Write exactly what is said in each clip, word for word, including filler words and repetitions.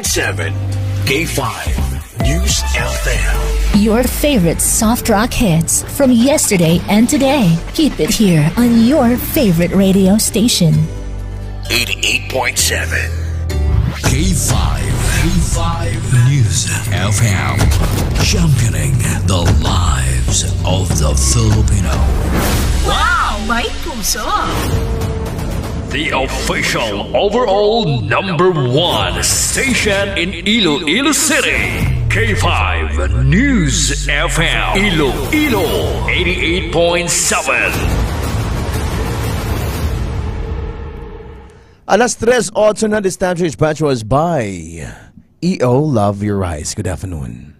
Seven, K five News F M. Your favorite soft rock hits from yesterday and today. Keep it here on your favorite radio station. Eighty-eight point seven K five, K five News F M, championing the lives of the Filipino. Wow! May puso! The official overall number one station in Iloilo City, K five News F M, Iloilo, eighty-eight point seven. Alas tres otso na, the station dispatch was by E O Love Your Eyes. Good afternoon.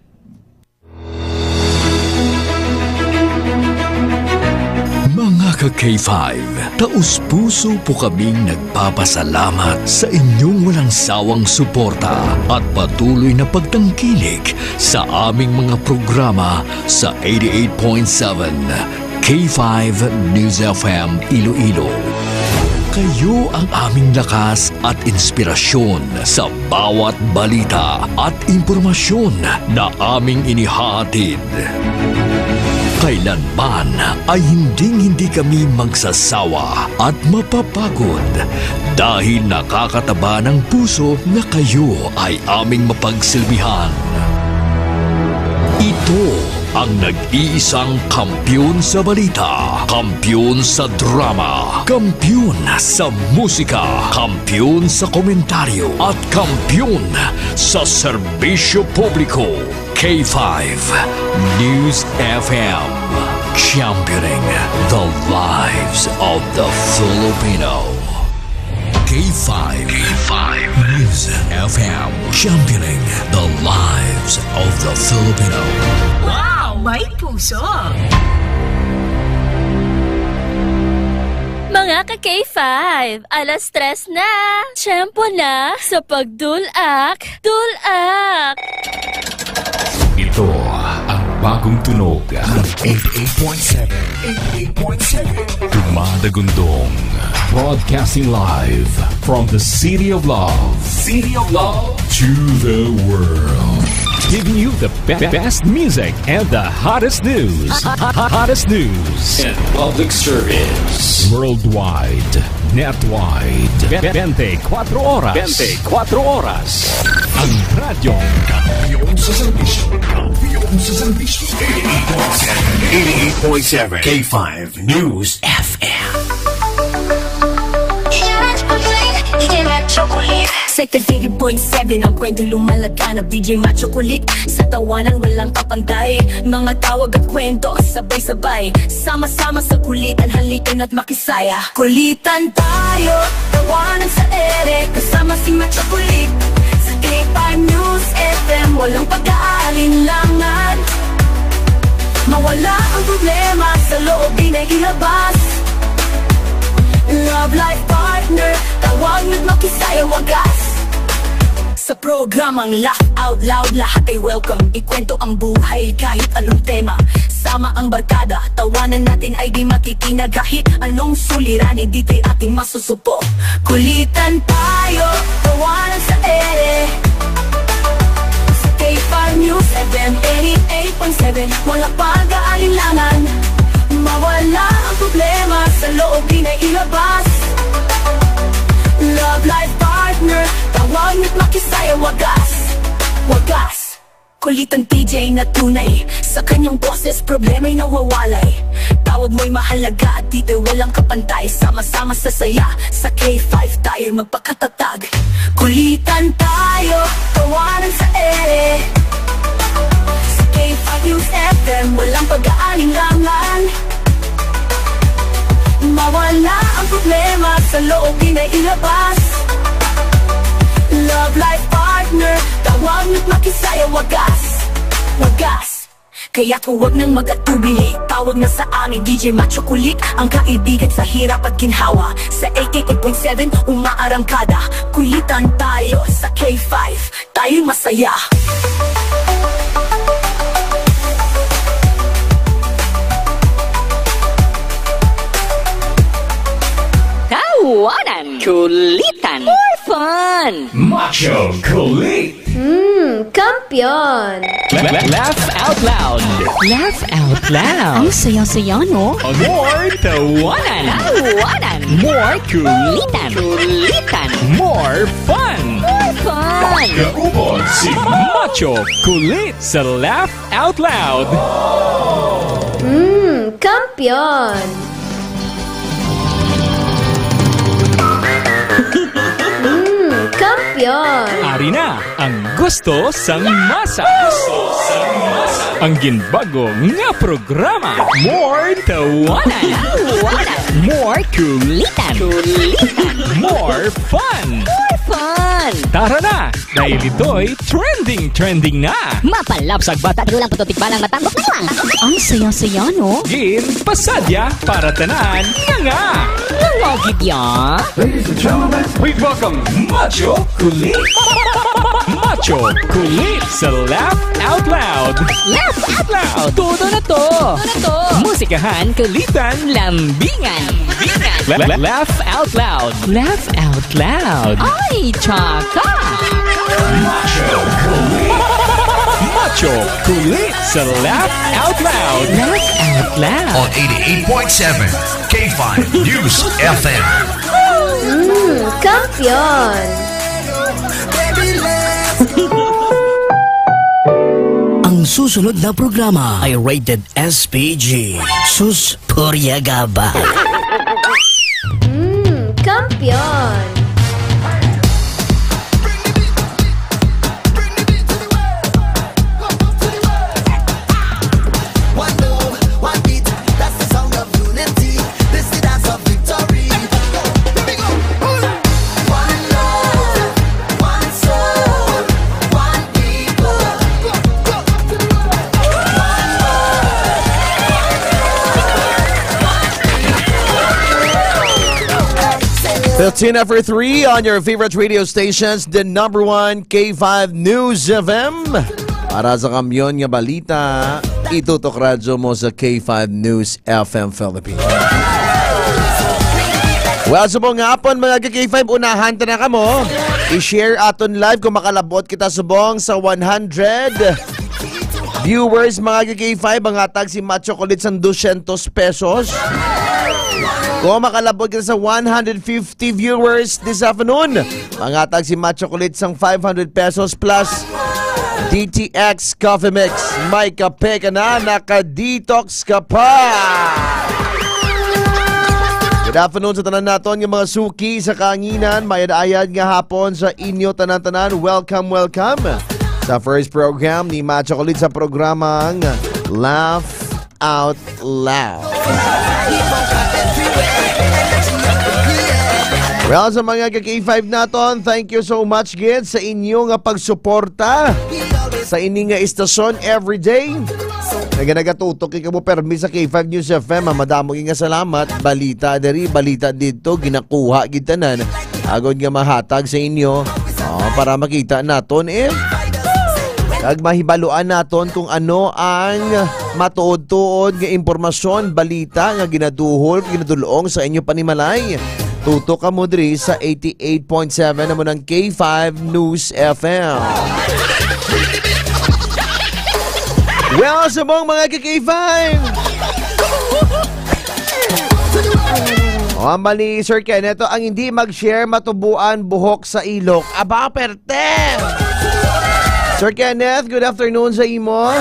Mga ka-K five, taus-puso po kaming nagpapasalamat sa inyong walang sawang suporta at patuloy na pagtangkilik sa aming mga programa sa eighty-eight point seven K five News F M Iloilo. Kayo ang aming lakas at inspirasyon sa bawat balita at impormasyon na aming inihahatid. Kailanman ay hinding-hindi kami magsasawa at mapapagod dahil nakakataba ng puso na kayo ay aming mapagsilbihan. Ito ang nag-iisang kampiyon sa balita, kampiyon sa drama, kampiyon sa musika, kampiyon sa komentaryo, at kampiyon sa serbisyo publiko. K five News F M, championing the lives of the Filipino. K five, K five News F M, championing the lives of the Filipino. Wow! May puso! Mga ka-K five, alas tres na! Tiyempo na sa pagdulak, dulak! Ito ang bagong tunog ng eighty-eight point seven, eighty-eight point seven Dumadagundong. Broadcasting live from the City of Love. City of Love. To the world. Giving you the be- best music and the hottest news. Hottest news. And public service. Worldwide. Netwide. Be- twenty-four oras. Twenty-four oras. Ang radyo. Kampiyon sa serbisyo. Kampiyon sa serbisyo. Eighty-eight point seven. Eighty-eight point seven. K five News F M. Sa eighty-eight point seven ang kwento lumalagana, D J Macho Kulit. Sa tawanan walang kapantay, mga tawag at kwento, sabay-sabay, sama-sama sa kulitan, halika na't makisaya. Kulitan tayo, tawanan sa ere, kasama si Macho Kulit. Sa K five News F M, walang pag-aalinlangan. Mawala ang problema sa loob, di na ilabas. Love life partner, tawag na't makisaya wagas. Sa programang Laugh Out Loud, lahat ay welcome. Ikwento ang buhay, kahit anong tema. Sama ang barkada, tawanan natin ay di matitinag. Kahit anong suliranin, dito'y ating masusupo. Kulitan tayo, tawanan sa ere. Sa K five News F M eighty-eight point seven, walang pag-aalinlangan. Mawala ang problema sa loob, di na ilabas. Love life partner, tawag na't makisaya wagas. Wagas. Kulitan T J na tunay, sa kanyang boses problema'y nawawalay. Tawag mo'y mahalaga at dito'y walang kapantay. Sama-sama sa saya, sa K five tayo'y magpakatatag. Kulitan tayo, tawanan sa ere. Sa K five News F M, walang pag-aalinlangan. Mawala ang problema sa loob, di na ilabas. Love life partner, tawag na't makisaya wagas. Wagas. Kaya't huwag nang mag-atubili, tawag na sa amin, D J Macho Kulit, ang kaibigan sa hirap at ginhawa. Sa eighty-eight point seven, umaarangkada, kulitan tayo sa K five. Tayo'y masaya. Tawanan. Kulitan. More fun. Macho Kulit. Mm, kampiyon. La-, la-, laugh out loud. Laugh out loud. Ang saya-saya, no? More tawanan. Tawanan. More kulitan. Kulitan. More fun. More fun. Kaupod si Macho Kulit sa Laugh Out Loud. Mm, kampiyon. Mm, kampiyon. Ari na ang gusto sang masa. Ang ginbago nga programa. More tawanan. Tawanan. More kulitan. Kulitan. More fun. More fun. Tara na! Dahil ito'y trending, trending na. Mapalapsag bata, di lang puto tikbalang matambok na lang. Ang saya-saya, no? Gin, pasadya, para tanan, nga nga. Nga nga, gid ya. Ladies and gentlemen, please welcome Macho Kulit. Macho Kulit sa Laugh Out Loud. Laugh Out Loud. Todo na to. Todo na to. Musikahan, kulitan, lambingan. Lambingan. La-, la-, laugh Out Loud. Laugh Out Loud. Ay, tsaka! Macho Kulit. Macho Kulit sa Laugh Out Loud. Laugh Out Loud. On eighty-eight point seven K five News F M. Mm, kampiyon! Ang susunod na programa ay rated S P G. Sus, purya gaba. Mm, kampiyon. Fifteen after three on your favorite radio stations, the number one K five News F M. Para sa kampiyon nga balita, itutok radyo mo sa K five News F M Philippines. Well, subong nga hapon, mga ka-K five, unahan ta na kamo. I-share aton live kung makalabot kita subong sa one hundred viewers, mga ka-K five, ang hatag si Macho Kulit sang dusyentos pesos. Kung makalabot kita sa one hundred fifty viewers this afternoon, manghatag si Macho Kulit sang five hundred pesos plus D T X Coffee Mix. May kape ka na, naka-detox ka pa. Good afternoon sa tanan naton nga mga suki sa kahanginan. Mayad-ayad nga hapon sa inyo tanan-tanan. Welcome, welcome sa first program ni Macho Kulit sa programang Laugh Out Loud. Well, sa mga ka-K five naton, thank you so much gid sa inyo nga pagsuporta sa ini nga istasyon everyday. Nga nagatutok kamo permi sa K five News F M, ah, madamo gid nga salamat. Balita diri, balita didto, ginakuha gid tanan agod nga mahatag sa inyo, oh, para makita naton, eh. Kag mahibaluan naton kung ano ang matuod-tuod nga impormasyon, balita nga ginaduhol, ginadul-ong sa inyo panimalay. Tutok kamo diri sa eighty-eight point seven, amo nang K five News F M. Well, subong, mga ka-K five. O, hambal ni Sir Kenneth, ang hindi mag-share, matubuan buhok sa ilok. Aba, perte! Sir Kenneth, good afternoon sa imo.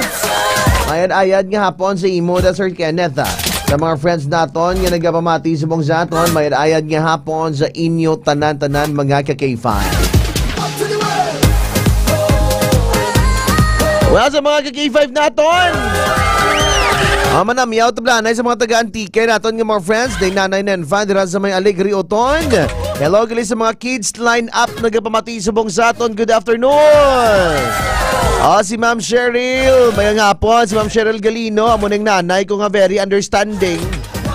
Mayad-ayad nga hapon sa imo da, Sir Kenneth, ah. Sa mga friends naton nga nagapamati subong sa aton, mayad-ayad nga hapon sa inyo tanan-tanan, mga ka-K five. Well, sa mga ka-K five naton, ah, manamyaw, tablanay sa mga taga-Antique naton nga mga friends, day Nanay Nenfa, dira sa may Alegre Oton. Hello, gali sa mga kids line up, nagapamati subong sa aton. Good afternoon. Ah, si Ma'am Cheryl, may nga hapon, si Ma'am Cheryl Galino, amo ning nanay ko nga very understanding.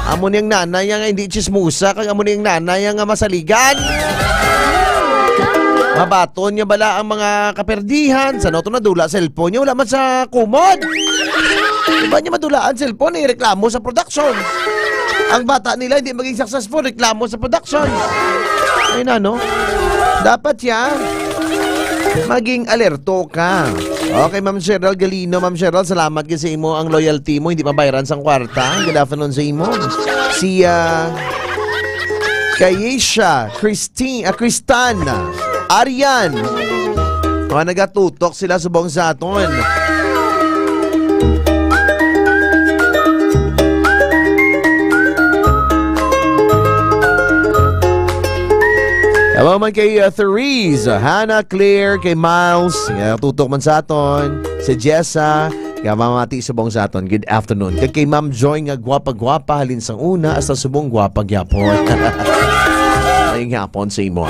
Amo ning nanay nga hindi chismosa, kag amo ning nanay nga masaligan. Mabaton niya bala ang mga kaperdihan. Sa noto nadula cellphone niya, wala man sa kumod. Diba niya madula ang cellphone, eh, reklamo sa production. Ang bata nila hindi maging successful, reklamo sa production. Ay na, no? Dapat ya, maging alerto ka. Okay, Ma'am Cheryl Galino. Ma'am Cheryl, salamat gid sa imo. Ang loyalty mo, hindi mabayaran sang kwarta. Good afternoon sa imo. Si, ah, Kayesha, Christine, ah, Kristan, Arian. Mga nagatutok sila subong sa aton. Hello man kay, uh, Therese, Hannah, Claire, kay Miles, nga tutok man sa aton, si Jessa, nga mamati subong sa aton. Good afternoon. Kag kay Ma'am Joy nga gwapa-gwapa halin sang una hasta subong gwapa gyapon. Maayong hapon sa imo.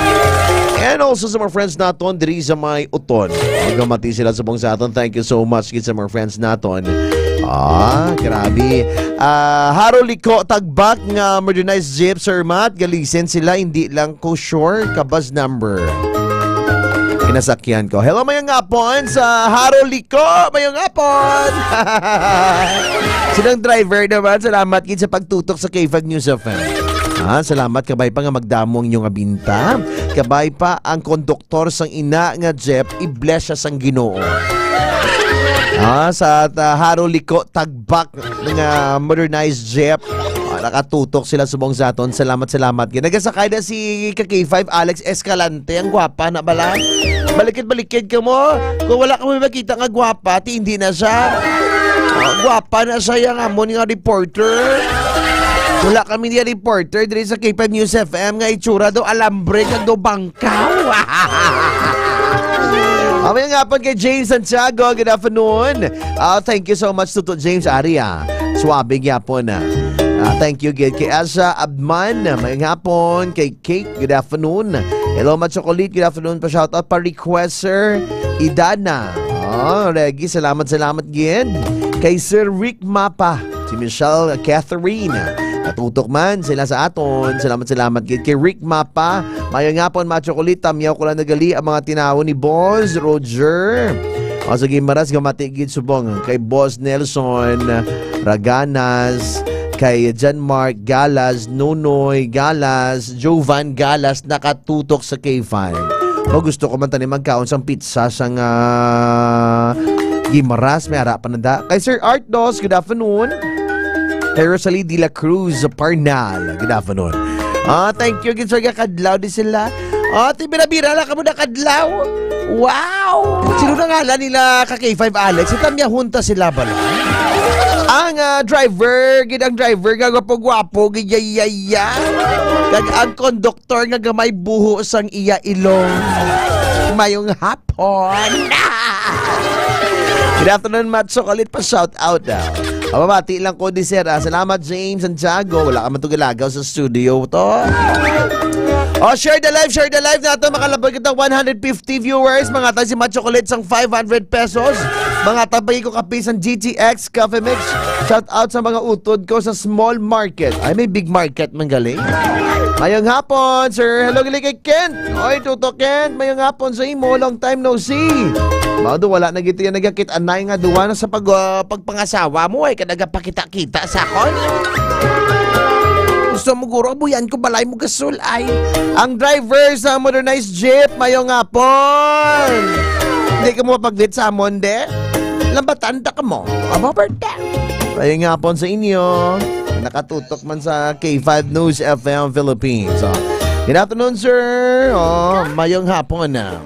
And also sa mga friends naton diri sa may Uton. Magamati sila subong sa aton. Thank you so much gid sa mga friends naton. Ah, grabe. Ah, Haro Liko Tagbak nga modernized jeep, Sir Matt. Galisen sila, hindi lang ko sure ka bus number. Kinasakyan ko. Hello, mayong hapon sa Haro Liko. Mayong hapon. Silang driver naman. Salamat gid sa pagtutok sa K five News F M. Ah, salamat, kabay pa nga magdamo ang inyo nga binta. Kabay pa ang konduktor sang ina nga jeep, i-bless siya sang Ginoo. Ah, sa, ah, Haro Liko Tagbak nga modernized jeep. Ah, nakatutok sila subong sa aton. Salamat, salamat. Nagasakay na si ka K five, Alex Escalante. Ang gwapa na bala. Balikid-balikid ka mo. Kung wala ka mo makita nga gwapa, ti hindi na siya. Ah, gwapa na siya, yang amon nga reporter. Wala kami niya reporter diri sa K five News F M nga itsura daw alambre kag daw bangkaw. Amay nga hapon kay James Santiago. Good afternoon. Ah, thank you so much, Tuto James Aria. Suabe gyapon na. Ah, thank you gid kay Elsa Abman. Mayong hapon kay Kate. Good afternoon. Hello, Machocolate. Good afternoon. Pa shout out pa request, Sir Idana. Oh, Reggie, salamat, salamat gid. Kay Sir Rick Mapa, si Michelle Catherine. Natutok man sila sa aton. Salamat, salamat gid kay Rick Mapa. Mayong hapon, Machocolate. Tamyaw ko lang nagali ang mga tinawon ni Boss Roger. O, sa Guimaras, gamati gid subong kay Boss Nelson Raganas, kay John Mark Galas, Nunoy Galas, Jovan Galas, nakatutok sa K five. O, gusto ko man tani magkaon sang pizza sang, ah, Guimaras, may ara pa na da. Kay Sir Art Dos, good afternoon. Kay Rosalie de la Cruz Parnal, good afternoon. Ah, thank you gid sa kadlaw di sila. Ah, ti bira-bira lang kamo nakadlaw. Wow! Sino na ngalan nila ka K five, Alex? Itamyahon ta sila bala. Ang, ah, driver, gid ang driver nga gwapo-gwapo, gid yayaya. Kag ang konduktor nga gamay buho sang iya ilong. Mayong hapon. Good afternoon, Matso. Kalit pa shout out, ah. Mababati lang ko di, sir, ah. Salamat, James Santiago. Wala ka man to gilagaw sa studio to. Oh, share the live, share the live nato. Makalabot kita one hundred fifty viewers. Mga tayo si Matso Kalit sang five hundred pesos. Mga tabay ko kape sang G T X Coffee Mix. Shout out sa mga utod ko sa small market. Ay, may big market man gali. Mayong hapon, sir. Hello, gali kay Kent. Oy, Tuto Kent. Mayong hapon sa imo. Long time no see. Mao do, wala na gito yan nagakit anay nga duwa na sa pag, ah, pagpangasawa mo, ay, ka nagapakita-kita sa akon. Gusto mo, guro, abuyan ko, balay mo, gasol, ay. Ang driver sa modernized jeep, mayong hapon. Hindi ka mo mapaglit sa amon, de? Lambatan ta ka mo. Aba, birthday. Mayong hapon sa inyo. Nakatutok man sa K five News F M Philippines. Oh. Good afternoon, sir. Oh, mayong hapon na.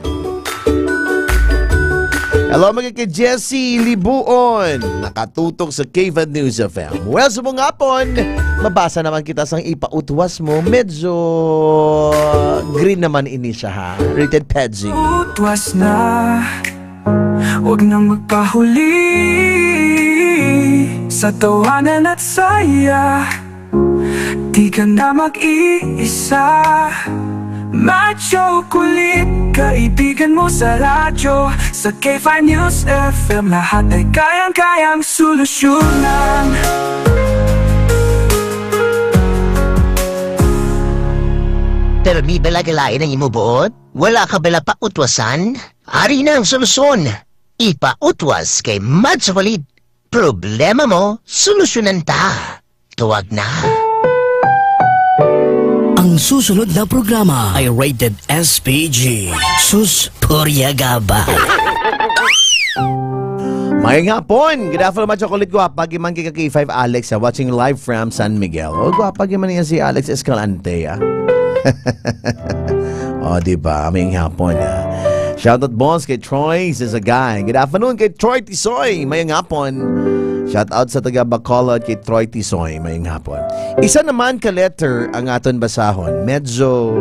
Hello, mga kay Jesse Libuon. Nakatutok sa K five News F M. Well, subong hapon, mabasa naman kita sang ipautwas mo. Medyo green naman ini siya, ha? Rated Peggy. Utwas na. Huwag nang magpahuli sa tawanan at saya. Di ka na mag-iisa. Macho Kulit, kaibigan mo sa radyo. Sa K five News F M, lahat ay kayang-kayang solusyonan. Pero may balagalain ang imo buot? Wala ka bala pautwasan? Ari na ang solusyon. Ipautwas kay Mads Walid. Problema mo, solusyonan ta. Tuwag na. Ang susunod na programa ay rated S P G. Sus, purya gaba. May hapon. Good afternoon, Macho Kulit. Guwapa, giman kay ka K five Alex, ah, watching live from San Miguel. Oh, guwapa, giman niya si Alex Escalante, ah. Oh, di ba? May hapon, ah. Shoutout, boss, kay Troy Sisagay. Good afternoon kay Troy Tisoy. May hapon. Shoutout sa taga Bacolod kay Troy Tisoy. May hapon. Isa naman ka letter ang aton basahon. Medyo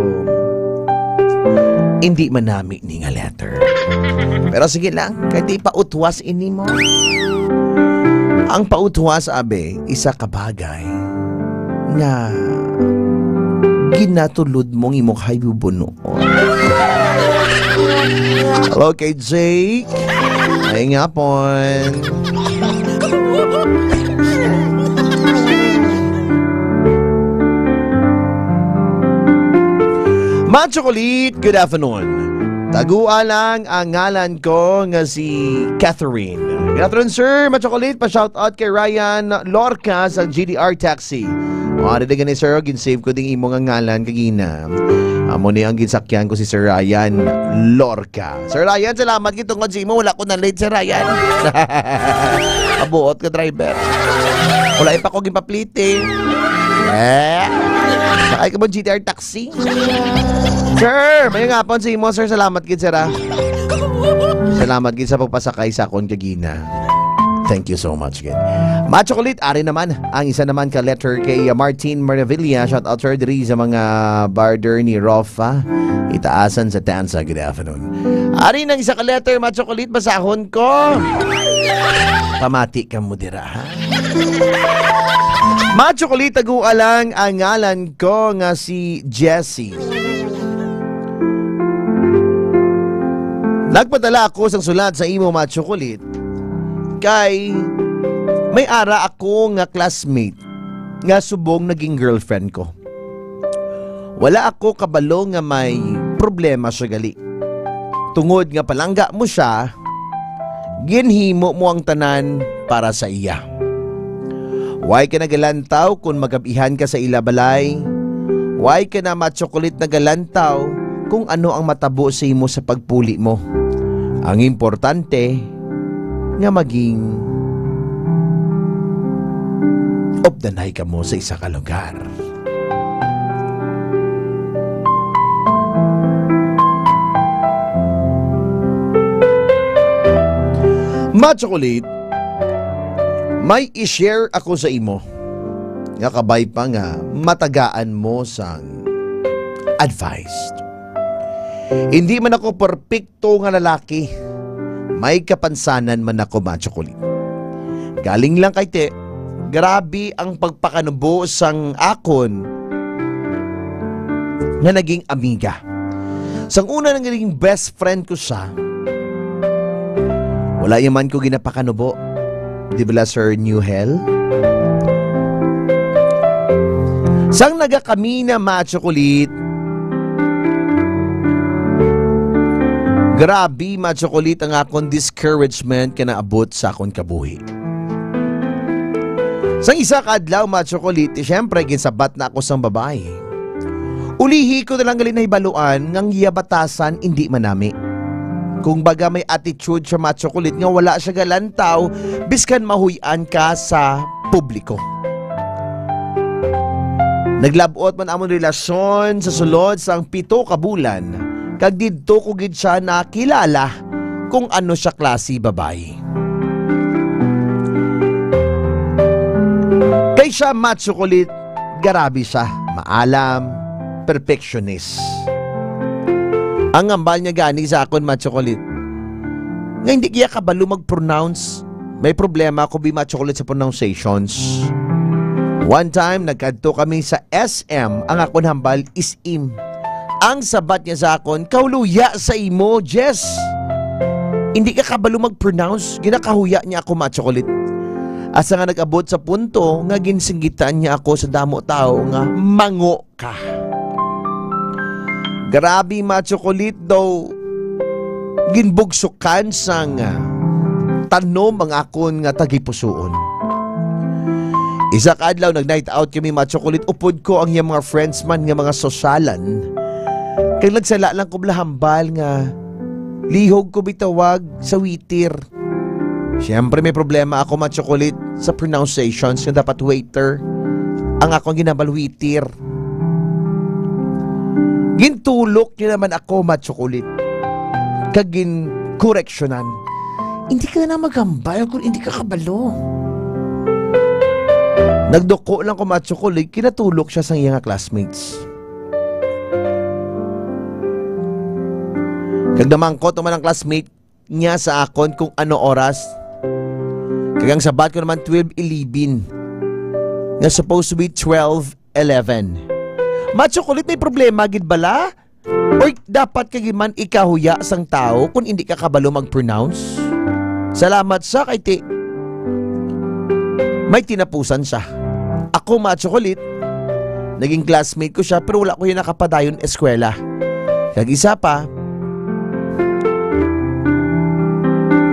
hindi manami ni nga letter. Pero sige lang, kay di pautwas ini mo. Ang pautwas, abe, isa ka bagay nga ginatulod mong imong haybubuno. Hello kay Jake. Ay nga pon. Macho Kulit, good afternoon. Tagua lang ang ngalan ko nga si Catherine. Good afternoon, sir. Macho Kulit, pa-shout out kay Ryan Lorca sa G D R Taxi. O, ano din gani, sir? Gin-save ko ding imo nga ngalan kagina. Amo ni ang ginsakyan ko si Sir Ryan Lorca. Sir Ryan, salamat gid tungod sa imo. Wala ko na late, Sir Ryan. Abuot ka, driver. Wala pa ko ginpapliti. Eh. Sakay ka mo G T R taxi. Sir, may nga pon sa imo, sir. Salamat gid, sir, ah. Salamat gid sa pagpasakay sa akon kagina. Thank you so much, gid. Macho Kulit, ari naman ang isa naman ka letter kay, uh, Martin Maravilla. Shout out, sir, diri sa mga barder ni Rofa Itaasan sa Tanza. Good afternoon. Ari nang isa ka letter, Macho Kulit, basahon ko. Pamati ka mo dira, ha? Macho Kulit, tagua lang ang ngalan ko nga si Jessie. Nagpadala ako sang sulat sa imo, Macho Kulit, kay may ara ako nga classmate nga subong naging girlfriend ko. Wala ako kabalo nga may problema siya gali. Tungod nga palangga mo siya, ginhimo mo ang tanan para sa iya. Way ka nagalantaw kon magabihan ka sa ila balay. Way ka na, Macho Kulit, nagalantaw kung ano ang matabo sa imo sa pagpuli mo. Ang importante nga maging updanay kamo sa isa ka lugar. Macho Kulit, may i-share ako sa imo nga kabay pa nga matagaan mo sang advice. Hindi man ako perpekto nga lalaki. May kapansanan man ako, Macho Kulit. Galing lang kay te, grabe ang pagpakanubo sang akon nga naging amiga. Sang una nga naging best friend ko siya, wala ya man ko ginapakanubo. Di bala, Sir Newhel? Sang naga kami na, Macho Kulit, grabe, Macho Kulit, ang akon discouragement nga naabot sa akon kabuhi. Sang isa ka adlaw, Macho Kulit, siyempre, ginsabat na ako sang babayi. Ulihi ko na lang gali nahibaluan nga ang iya batasan indi manami. Kung baga, may attitude siya, Macho Kulit, nga wala siya galantaw biskan mahuy-an ka sa publiko. Naglab-ot man amon relasyon sa sulod sang pito ka bulan, kag didto ko gid siya nakilala kung ano siya klase babayi. Kay siya, Macho Kulit, grabe siya, maalam, perfectionist. Ang hambal niya gani sa akon, Macho Kulit, nga hindi kaya kabalo mag-pronounce. May problema ako bi, Macho Kulit, sa pronunciations. One time, nagkadto kami sa S M, ang akon hambal is im. Ang sabat niya sa akon, "Kaluya sa imo, Jess. Hindi ka kabalo mag-pronounce." Ginakahuya niya ako, Macho Kulit. Asa nga nag-abot sa punto nga ginsinggitan niya ako sa damo tawo nga mango ka. Grabe, Macho Kulit, daw ginbugsukan sang, ah, tanom ang akon nga tagipusoon. Isa ka adlaw, nag-night out kami, Machocolate. Upod ko ang iyang mga friends man nga mga sosyalan. Kag nagsala lang ko bala hambal nga lihog ko bitawag sa waiter. Siyempre, may problema ako, Machocolate, sa pronunciations nga dapat waiter. Ang akong ginhambal, waiter. Gintulok niya naman ako, Machocolate. Kag ginkoreksyonan. Hindi ka na maghambal kung hindi ka kabalo. Nagduko lang ko, Machocolate, kinatulok siya sang iya nga classmates. Kag namangkot naman ang classmate niya sa akon kung ano oras. Kag ang sabat ko naman, twelve eleven. Nga supposed to be twelve eleven. Machocolate, may problema gid bala? Or dapat ka gid man ikahuya sang tawo kung hindi ka kabalo mag-pronounce? Salamat sa kay ti-, may tinapusan siya. Ako, Machocolate, naging classmate ko siya, pero wala ko iya nakapadayon eskwela. Kag isa pa,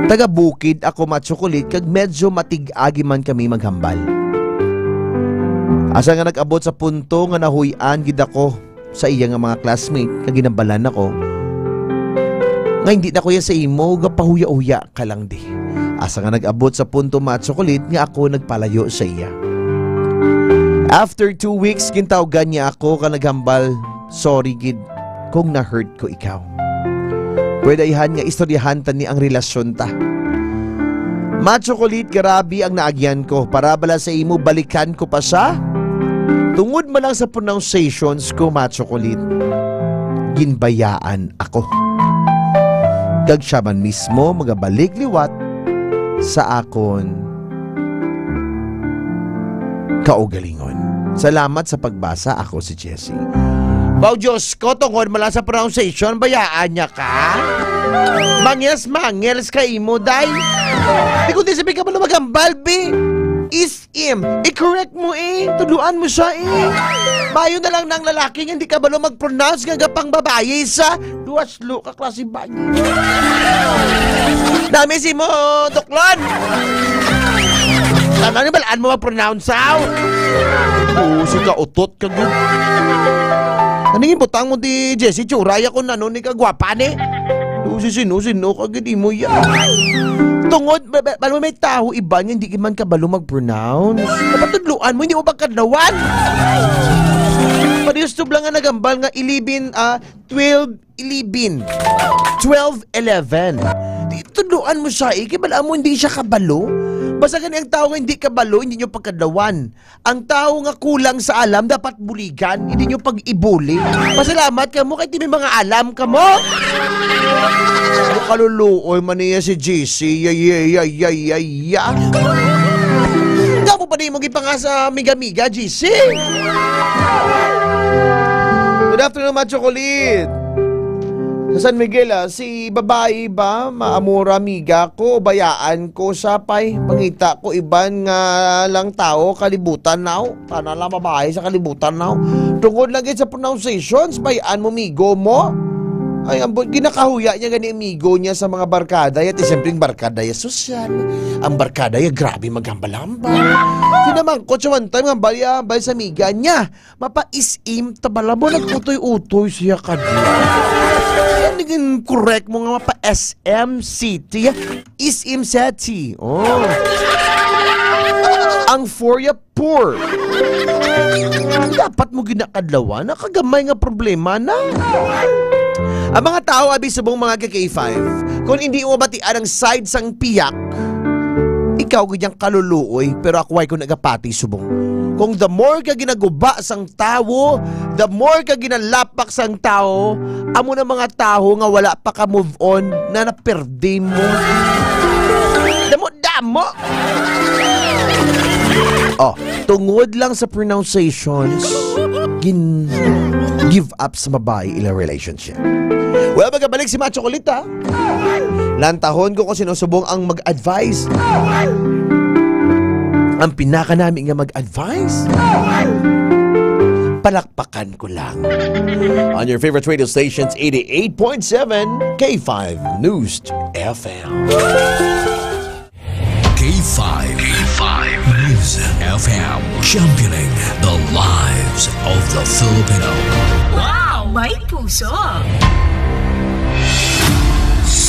taga-bukid ako, Machocolate, kag medyo matig-agi man kami maghambal. Asa nga nag-abot sa punto nga nahuy-an gid ako sa iya nga mga classmate, kag ginhambalan ako nga hindi na ko iya sa imo, gapahuya-huya ka lang di. Asa nga nag-abot sa punto, Machocolate, nga ako nagpalayo sa iya. After two weeks, gintawgan niya ako kag naghambal, "Sorry gid kung na-hurt ko ikaw. Pwede ayhan nga istoryahan ta ni ang relasyon ta." Machocolate, grabe ang naagyan ko. Para bala sa imo, balikan ko pa siya? Tungod man lang sa pronunciations ko, Machocolate, ginbayaan ako. Kag siya man mismo magabalik liwat sa akon kaugalingon. Salamat sa pagbasa. Ako si Jessie. Baw, Diyos ko, tungod man lang sa pronunciation, bayaan niya ka? Mangils-mangils ka imo, day. Di ko di sabi ka ba na maghambal, be? Is im. I-correct mo, eh. Tudloan mo siya, eh. Mayo na lang ng lalaki nga hindi kabalo mag-pronounce nga gapang babayi sa duwas lo ka klase ba? Nami si mo, Tuklon. Tama ni balaan mo mag-pronounce, aw. Oo, si kautot ka gud. Ano yung butang mo di Jessie? Tsura ya kung ano ni kagwapa ni. Oo, si sino-sino ka gid mo ya. Tungod, ba, ba, alam mo, may tawo iba nga hindi man kabalo mag-pronounce. Dapat tudloan mo, hindi mo pagkadlawan. Pag-YouTube lang nga nagambal nga eleven, ah, twelve eleven. Twelve eleven. Di, tudloan mo siya, eh. Kay bala mo, hindi siya kabalo. Basta gani ang tao nga hindi kabalo, hindi nyo pagkadlawan. Ang tao nga kulang sa alam, dapat buligan. Hindi nyo pag-ibuli. Pasalamat ka mo, kay di may mga alam ka mo. Ano kaluluoy man niya si G C? Ya, ya, ya, ya, ya, ya. Nga mo pa di mo gipangasa, amiga-amiga, G C? Good afternoon, Macho Kulit. Sa San Miguel, ah, si babae ba, maamura, amiga ko, bayaan ko sa pay. Pangita ko iban nga lang tao, kalibutan now. Tana lang babae sa kalibutan now. Tungod lagi sa pronunciations, bayaan mo, migo mo. Ay, ang bu-, ginakahuya niya gani, amigo niya sa mga barkada. Yati, siyempre, ang barkada ya sosyal. Ang barkada ya grabe maghambal-hambal. Di naman ko, sa one time, hambal ya, hambal sa amiga niya. Mapa-S M ta bala mo, nag-utoy-utoy siya ka di. Yan naging correct mo nga mapa-S M City. S M City. Oh. Ang four ya poor. Dapat mo ginakadlawan. Nakagamay nga problema na. Ang mga tao, abi subong mga ka K five, kung hindi mo batian ang side sang piyak, ikaw gid yang kaluluoy, pero ako ay ko nagapati subong. Kung the more ka ginaguba sang tawo, the more ka ginalapak sang tawo, amo na mga tawo nga wala pa ka move on na naperdi mo. Damo-damo! Oh, tungod lang sa pronunciations, gin give up sa babae ilang relationship. Well, magabalik si Macho Kulit, ha? Lantahon ko kung sino subong ang mag-advise. Ang pinakanami nga mag-advise, palakpakan ko lang. On your favorite radio stations, eighty-eight point seven K five News F M. K five. K five. F M, championing the lives of the Filipino. Wow! May puso!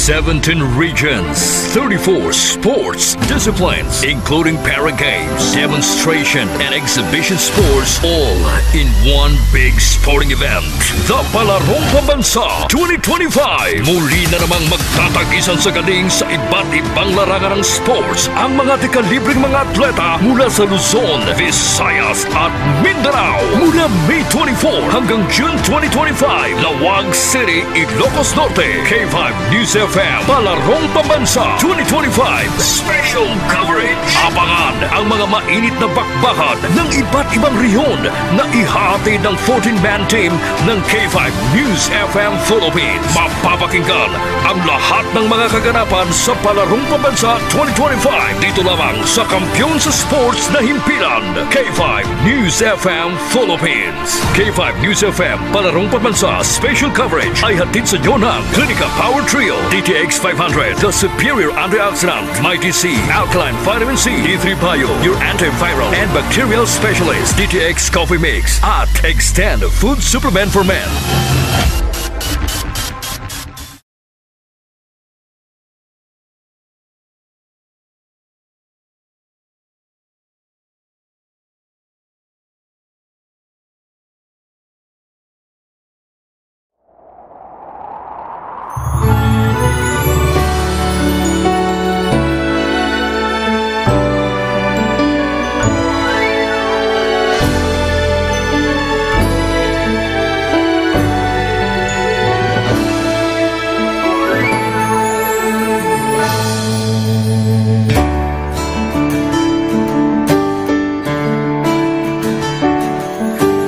Seventeen regions, thirty-four sports disciplines, including para games, demonstration, and exhibition sports, all in one big sporting event. The Palarong Pambansa twenty twenty-five. Muli na namang magtatagisan sa galing sa iba't ibang larangan ng sports ang mga dekalibreng mga atleta mula sa Luzon, Visayas, at Mindanao. Mula May twenty-four hanggang June twenty twenty-five, Laoag City, Ilocos Norte. K five News F M, Palarong Pambansa twenty twenty-five. Special coverage. Abangan ang mga mainit na bakbakan ng iba't ibang rehiyon na ihahatid ng fourteen-man team ng K five News F M Philippines. Mapapakinggan ang lahat ng mga kaganapan sa Palarong Pambansa twenty twenty-five dito lamang sa kampiyon sa sports na himpilan, K five News F M Philippines. K five News F M, Palarong Pambansa Special Coverage ay hatid sa inyo ng Clinica Power Trio, D T X five hundred, the superior antioxidant, Mighty C, Alkaline Vitamin C, D three Bio, your antiviral and bacterial specialist, D T X Coffee Mix, at Extend Food Supplement for Men.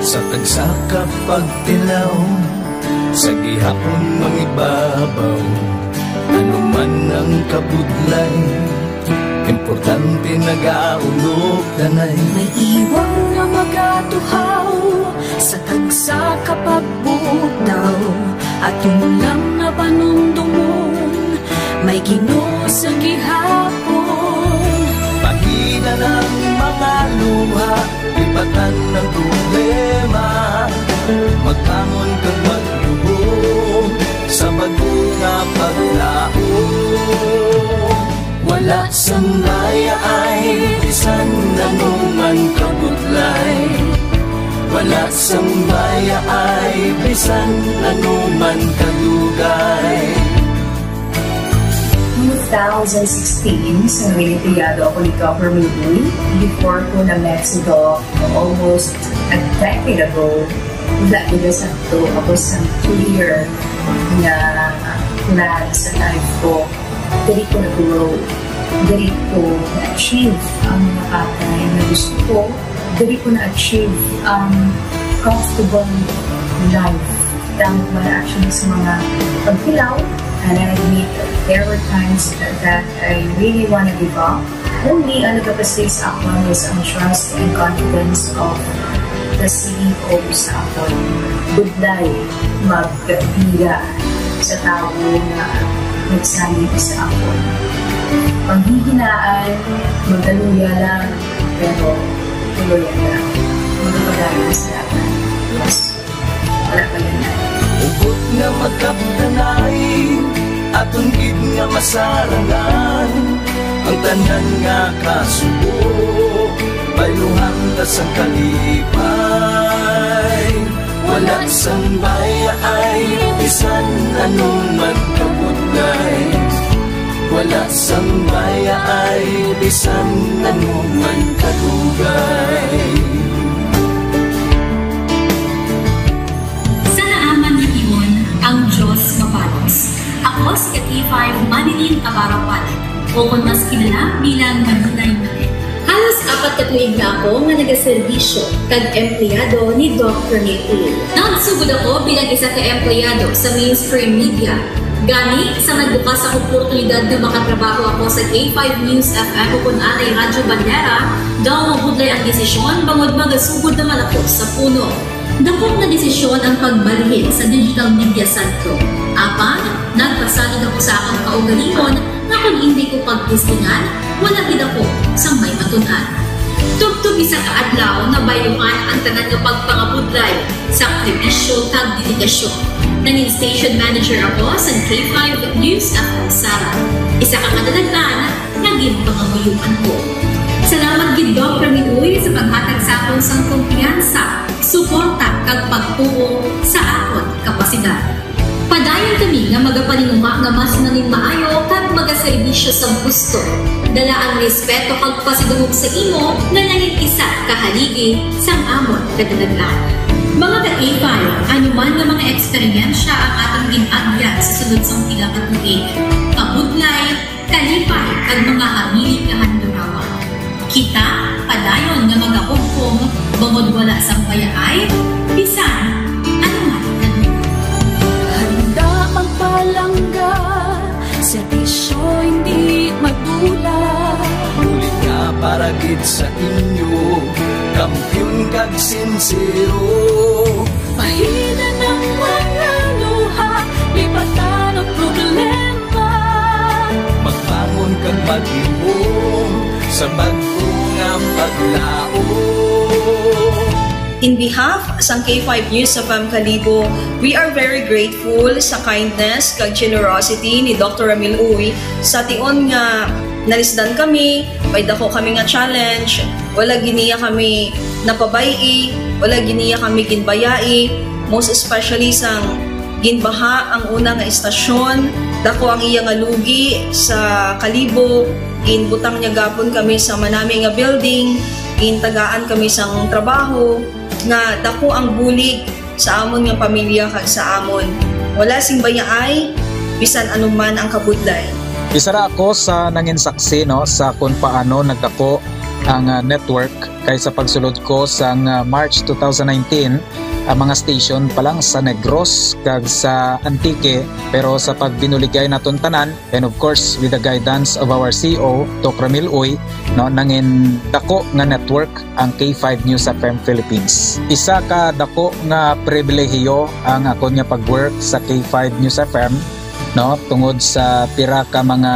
Sa tagsa ka pagtilaw, sa gihapon mangibabaw, ano man ang kabudlay, importante nagaulog danay. May iwang nga magatuhaw sa tagsa ka pagbugtaw, aton lang nga panumdumon, may Ginoo sa gihapon. Pahina ng mga luha, lipatan ng problema, magbangon kag magluhod sa bag-o nga paglaom. Wala sang mayaay bisan ano man kabudlay. Wala sang mayaay bisan ano man kadugay. Two thousand sixteen, sa naging empleyado ako ni Governor Uy, before ko na-met si Doc almost a decade ago, wala gid sa to. Ako sa clear nga plan sa life ko. Diri ko nag-grow. Diri ko na-achieve ang mga bagay na gusto ko. Diri ko na-achieve ang comfortable life. Damo man actually sa mga pagtilaw, and I admit there were times that I really wanna give up. Only ang nagapastay sa akon is ang trust and confidence of the C E O sa akon. Budlay magbira sa tawo nga nagsalig sa akon. Panghihinaan, magkaluya lang, pero tuloy lang. Magpadayon sa laban. Yes. Wala pa yun. Hugot nga magkapdanay, aton gid nga masarangan ang tanan nga kasubo. Bayluhan ta sang kalipay, wala sang bayaay, bisan ano man kabudlay. Wala sang bayaay, bisan ano man kadugay. Sa naaman nga tion, ang Dios mapalos. Ako si K five Manilin Abarapan, o kon mas kilala bilang Manilay Manilay. Halos apat ka tuig na ako nga nagaserbisyo kag empleyado ni Doc Rene Tulfo. Nagsugod ako bilang isa ka empleyado sa mainstream media. Gani, sa nagbukas ang oportunidad nga makatrabaho ako sa K five News F M o kon anay Radyo Bandera, daw mabudlay ang desisyon bangod magasugod naman ako sa puno. Dakop nga desisyon ang pagbalhin sa digital media sentro. Apan, nagpasalig ako sa akon kaugalingon nga kon indi ko pagtistingan, wala gid ako sang may matun-an. Isa ka adlaw, nabayluhan ang tanan nga pagpangabudlay, sakripisyo, kag dedikasyon. Nangin station manager ako sa K five News F M Sala. Isa ka kadalagan nga ginpangamuyoan ko. Salamat gid, Doc Ramiloy, sa paghatag sa akon sang kumpiyansa, suporta, kag pagtuo sa akon kapasidad. Padayon kami nga magapaninguha nga mas nangin maayo kag magaserbisyo sang husto. Dala ang respeto kag pasidungog sa imo nga nangin isa ka haligi sang amon kadalagan. Mga ka-K five, ano man nga mga eksperyensya ang aton gin-agyan sa sulod sang pila ka tuig, kabudlay, kalipay, kag mga hamili kahandurawan. Kita padayon nga magahugpong bangod wala sang bayaay bisan ano man. Handa magpalangga, serbisyo hindi magdula. Bulig nga para gid sa inyo, kampiyon kag sinsero. Bahinan ang mga luha, lipatan ang problema. Magbangon kag maghimom sa bag-o nga paglaom. In behalf sang K five News F M Kalibo, we are very grateful sa kindness kag generosity ni Doctor Ramil Uy. Sa tion nga nalisdan kami, may dako kami nga challenge, wala gid niya kami napabay-i, wala gid niya kami ginbayai, most especially sang ginbaha ang una nga istasyon. Dako ang iya nga lugi sa Kalibo. Ginbutang niya gapon kami sa manami nga building, gintagaan kami sang trabaho, nga dako ang bulig sa amon nga pamilya kag sa amon. Wala sing bayaay bisan ano man ang kabudlay. Isa ra ako sa nangin saksi, no, sa kung paano nagdako ang, ah, network, kay sa pagsulod ko sang, ah, March two thousand nineteen, ang mga station pa lang sa Negros kag sa Antique, pero sa pagbinuligay naton tanan, and of course with the guidance of our C E O, Doc Ramil Uy, no, nangin dako nga network ang K five News F M Philippines. Isa ka dako nga pribilehiyo ang akon nga pag-work sa K five News F M, no, tungod sa pira ka mga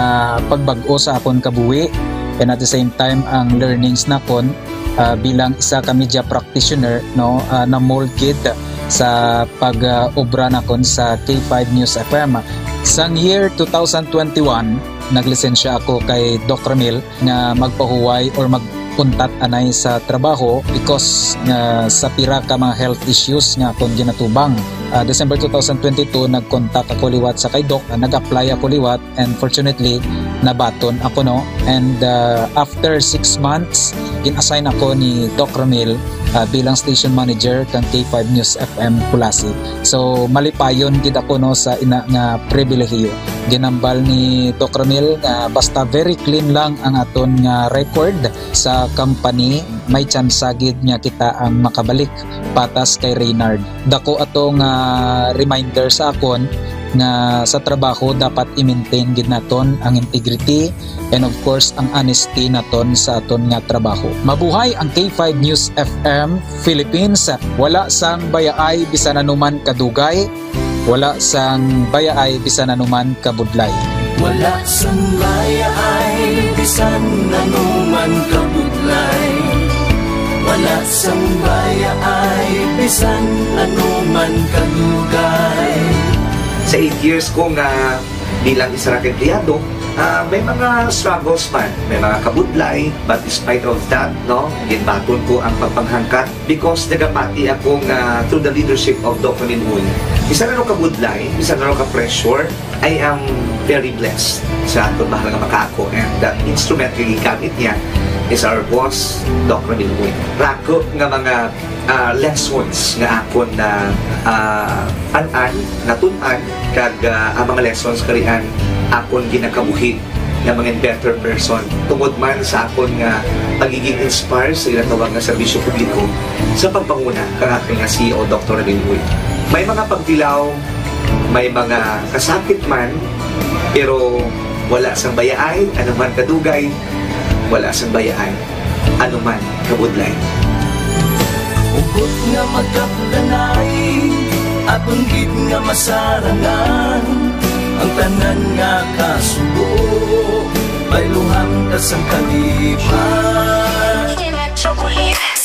pagbag-o sa akon kabuhi, and at the same time ang learnings nakon, ah, bilang isa ka media practitioner, no, ah, na-mold gid sa pag, ah, obra nakon sa K five News F M. Sang year two thousand twenty-one, naglisensya ako kay Doc Ramil nga magpahuway or mag-untat anay sa trabaho because nga sa pira ka mga health issues nga akon ginatubang. Ah, December two thousand twenty-two, nag-contact ako liwat sa kay Doc, ah, nag-apply ako liwat, and fortunately, nabaton ako, no. And, ah, after six months, gin-assign ako ni Doc Ramil, ah, bilang station manager kang K five News F M Culasi. So, malipayon gid ako, no, sa ina nga pribilehiyo. Ginambal ni Doc Ramil nga basta very clean lang ang aton nga record sa company, may tsansa gid nga kita ang makabalik patas kay Reynard. Dako ato nga reminder sa akon nga sa trabaho dapat i-maintain gid naton ang integrity and of course ang honesty naton sa aton nga trabaho. Mabuhay ang K five News F M Philippines. Wala sang bayaay bisan anuman kadugay, wala sang bayaay bisan anuman kabudlay. Wala sang bayaay bisan anuman kabudlay. Wala sang bayaay bisan anuman kadugay. Sa eight years ko nga bilang isa ra ka empleyado, ah, may mga struggles man, may mga kabudlay, but despite of that, no, ginbaton ko ang pagpanghangkat because nagapati ako nga through the leadership of Doc Ramil Uy, bisan ano kabudlay, bisan ano ka pressure, I am very blessed sa aton mahal nga makaako, and the instrument nga gigamit niya is our boss, Doc Ramil Uy. Rako nga mga, ah, lessons nga akon na, ah, an-an, natun-an, kag, ah, ang mga lessons karian akon ginakabuhi nga mga better person tungod man sa akon nga pagiging inspire sa ginatawag nga serbisyo publiko sa pagpanguna kang aton nga C E O, Doctor Ramil Uy. May mga pagtilaw, may mga kasakit man, pero wala sang bayaay, ano man kadugay, wala sang bayaay, ano man kabudlay. Hugot nga magkapdanay, aton gid nga masarangan, ang tanan nga kasubo, bayluhan ta sang kalipay.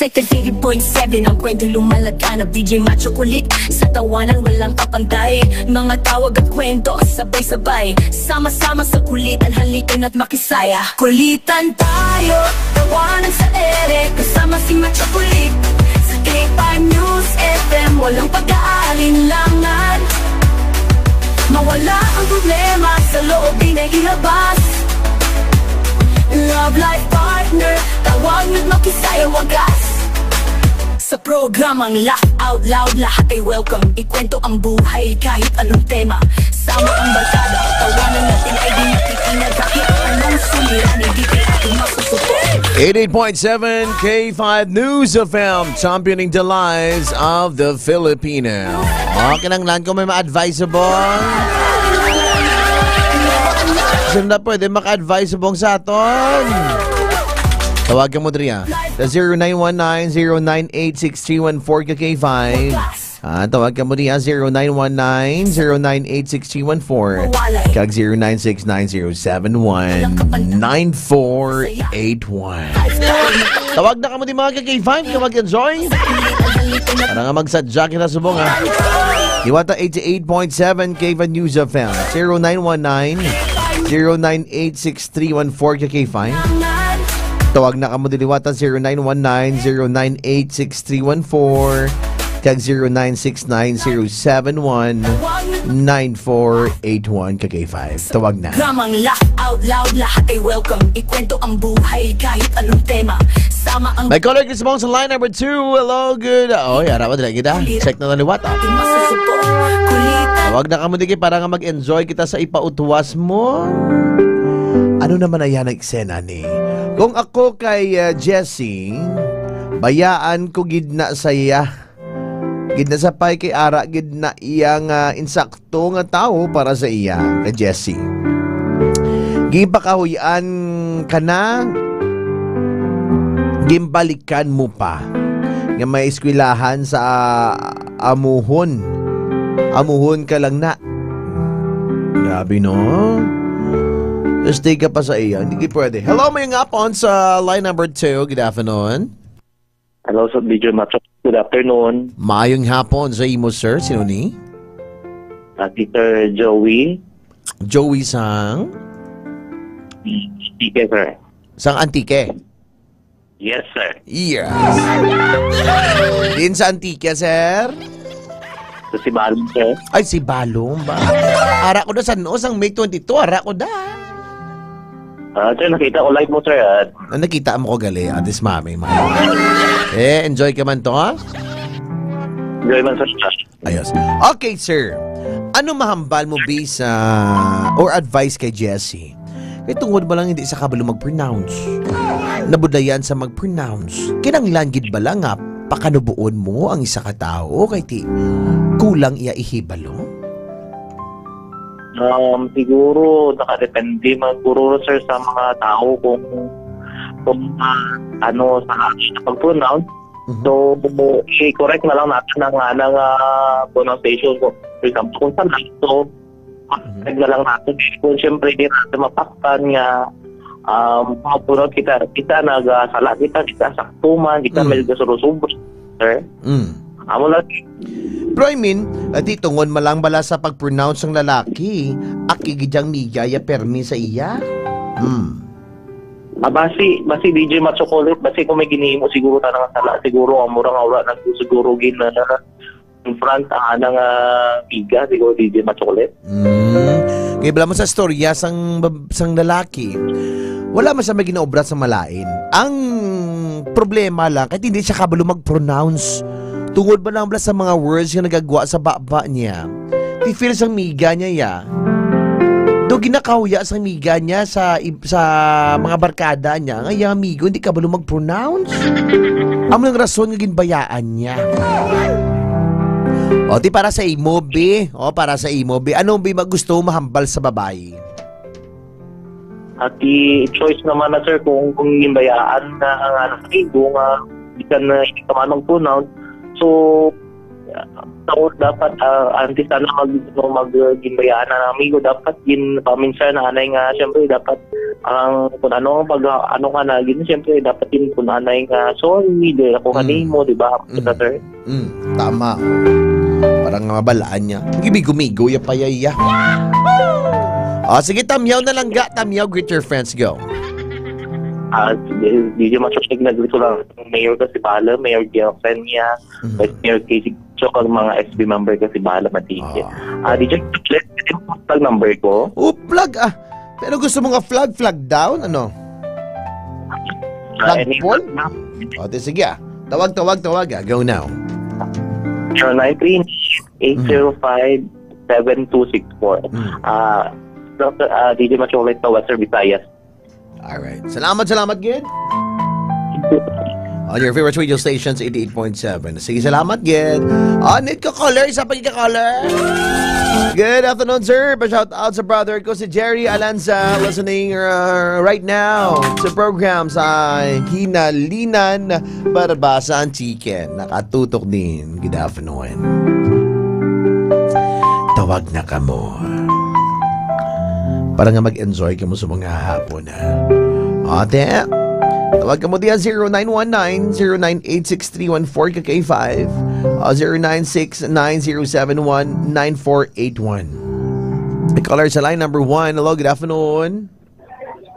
Ito eighty point seven ang kwento lumalagana, D J Macho Kulit. Sa tawanan walang kapantay, mga tawag at kwento, sabay-sabay, sama-sama sa kulitan, halika na't makisaya. Kulitan tayo, tawanan sa ere, kasama si Macho Kulit. Sa K five News F M, walang pag-aalinlangan. Mawala ang problema sa loob, di na ilabas. Love life partner, tawag na't makisaya wagas. Sa programang Laugh Out Loud, lahat ay welcome. Ikwento ang buhay, kahit anong tema. Sama ang barkada, tawanan natin ay di nakikinagakit. Anong suliranin, di kay ating masusuko. Eighty-eight point seven K five News F M, championing the lives of the Filipino. Oh, kinahanglan ko may ma-advisable. Sino na pwede maka-advisable sa aton? Tawag ka mo diri, ah. Sa zero nine one nine, zero nine eight six three one four ka K five. Ah, tawag ka mo diri, ah. Zero nine one nine, zero nine eight six three one four kag zero nine six nine zero seven one nine four eight one. Tawag na kamo di, mga ka K five, nga mag-enjoy. Para nga magsadya kita subong, ha. Liwata eighty-eight point seven K five News F M. Zero nine one nine, zero nine eight six three one four ka K five. Tawag na kamo di liwata zero nine one nine, zero nine eight six three one four kag zero nine six nine zero seven one nine four eight one ka K five. Tawag na. Gamang laugh out loud, lahat ay welcome. Ikwento ang buhay, kahit anong tema. Sama ang May caller, gusto mo sa line number two. Hello, good. Oh, yara ko, dili kita. Check na lang liwat, ah. Ating masusuko. Kulitan. Tawag na kamo diri para nga mag-enjoy kita sa ipautwas mo. Ano naman na yan ang eksena ni? Kung ako kay, uh, Jessie, bayaan ko gid na sa iya. Gid na sa pay kay ara gid na iya nga insakto nga tawo para sa iya, kay Jessie. Ginpakahuy-an ka na, ginbalikan mo pa nga may eskwelahan sa amuhon. Amuhon ka lang na. Grabe, no? Stay ka pa sa iya. Hindi pwede. Hello, may nga po sa line number two. Good afternoon. Hello, Sir D J Macho. Good afternoon. Maayong hapon sa imo, sir. Sino ni? Ah, si Sir Joey. Joey sang? Antique, sir. Sang Antique? Yes, sir. Yes. Din sa Antique, sir? Sa Sibalom, sir. Ay, Sibalom ba? Ara ko da sa no, sang May twenty-two, ara ko da. Ah, sir, nakita ko live mo, sir, ah. Ah, nakita mo ko gali, ah, this mami, mami. Eh, enjoy ka man to, ha? Enjoy man, sir. Ayos. Okay, sir. Ano mahambal mo, bis, ah, or advice kay Jessie? Kay tungod ba lang hindi sa kabalo mag-pronounce? Nabudlayan sa mag-pronounce. Kinanglan gid ba lang nga pakanubuon mo ang isa ka tawo kay ti kulang iya ihibalo? Um, siguro, nakadepende man siguro, sir, sa mga tao kung, kung, ah, ano, sa pag-pronounce. Mhm. So, i-correct na lang natin ang, ah, ng, ah, pronunciation ko. For example, kung sa light, so, Mhm. correct na lang natin. Kung siyempre, di natin mapaktan nga, um, mag-pronounce kita, kita nagasala, kita, kita sakto man, kita Mhm. may gasurusubos, sir. Mm. Amo lang. Pero I mean, ati tungon man lang bala sa pag-pronounce ng lalaki, aki gid ang miga ya permi sa iya. Hmm. Ah, basi, basi D J Machocolate, basi kung may ginihimo siguro ta nga sala, siguro ang mura nga wala nag siguro gin, ah, confront ang anang, ah, miga, siguro D J Machocolate. Mm. Kay bala mo sa storya sang bab-, sang lalaki, wala man siya may ginaobra sa malain. Ang problema lang, kahit hindi siya kabalo mag-pronounce, tungod ba lang bala sa mga words nga nagagwa sa baba niya, i-feel sang miga niya, ya. Do ginakahuya sang miga niya sa ib-, sa mga barkada niya, nga iyang amigo hindi kabalo mag-pronounce. Amo nang rason nga ginbayaan niya. O, ti para sa imo, bi. O, para sa imo, bi. Ano, bi, magusto mo mahambal sa babayi? Ati choice naman na, sir, kung, kung ginbayaan na ang anak ko nga di ka na, hindi ka man mag-pronounce. So, ah, so dapat, ah, antes sana mag, no, mag, ah, ginbayaan na ng amigo, dapat gin-, paminsan na anay nga, siyempre, dapat Ang kung ano ang pag-, ano ka na, gid, siyempre, dapat din kung anay nga, "Sorry, di ako Mm. kanimo," di ba? Mm. Kita, sir. Mm, tama. Parang nga mabalaan niya. Gimigo-migo ya pa ya iya. Ah, sige, tamyaw na lang ga. Tamyaw, greet your friends, go. Ah, sige, di siya masyadong nag-, ko lang. Mayor kasi bahala, Mayor Girlfriend niya, Mm. Vice Mayor Casey Chok, ang mga S B member kasi bahala, matiki. Ah. Ah, di just, pag number ko. Uplag, ah. Pero gusto mo nga flag, flag down, ano? Ah, Flag any pole? flag na. O, di sige, ah. Tawag, tawag, tawag, ah. Go now. Zero nine three eight zero five seven two six four. Mm. Ah, Doctor, ah, D J Macholet pa, Western Visayas. Alright. Salamat, salamat, gid. On your favorite radio stations, eighty-eight point seven. Sige, salamat, gid. Ah, need ko caller, isa pa ka caller. Good afternoon, sir. Pa-shout out sa brother ko, si Jerry Alanza, listening, uh, right now sa program sa Hinalinan, Barbasan Chicken. Nakatutok din. Good afternoon. Tawag na kamo. Para nga mag-enjoy kamo sa mga hapon, ha? Ate, tawag kamo diyan, zero nine one nine, zero nine eight six three one four K K five, o zero nine six nine zero seven one nine four eight one. Caller sa line number one. Hello, good afternoon.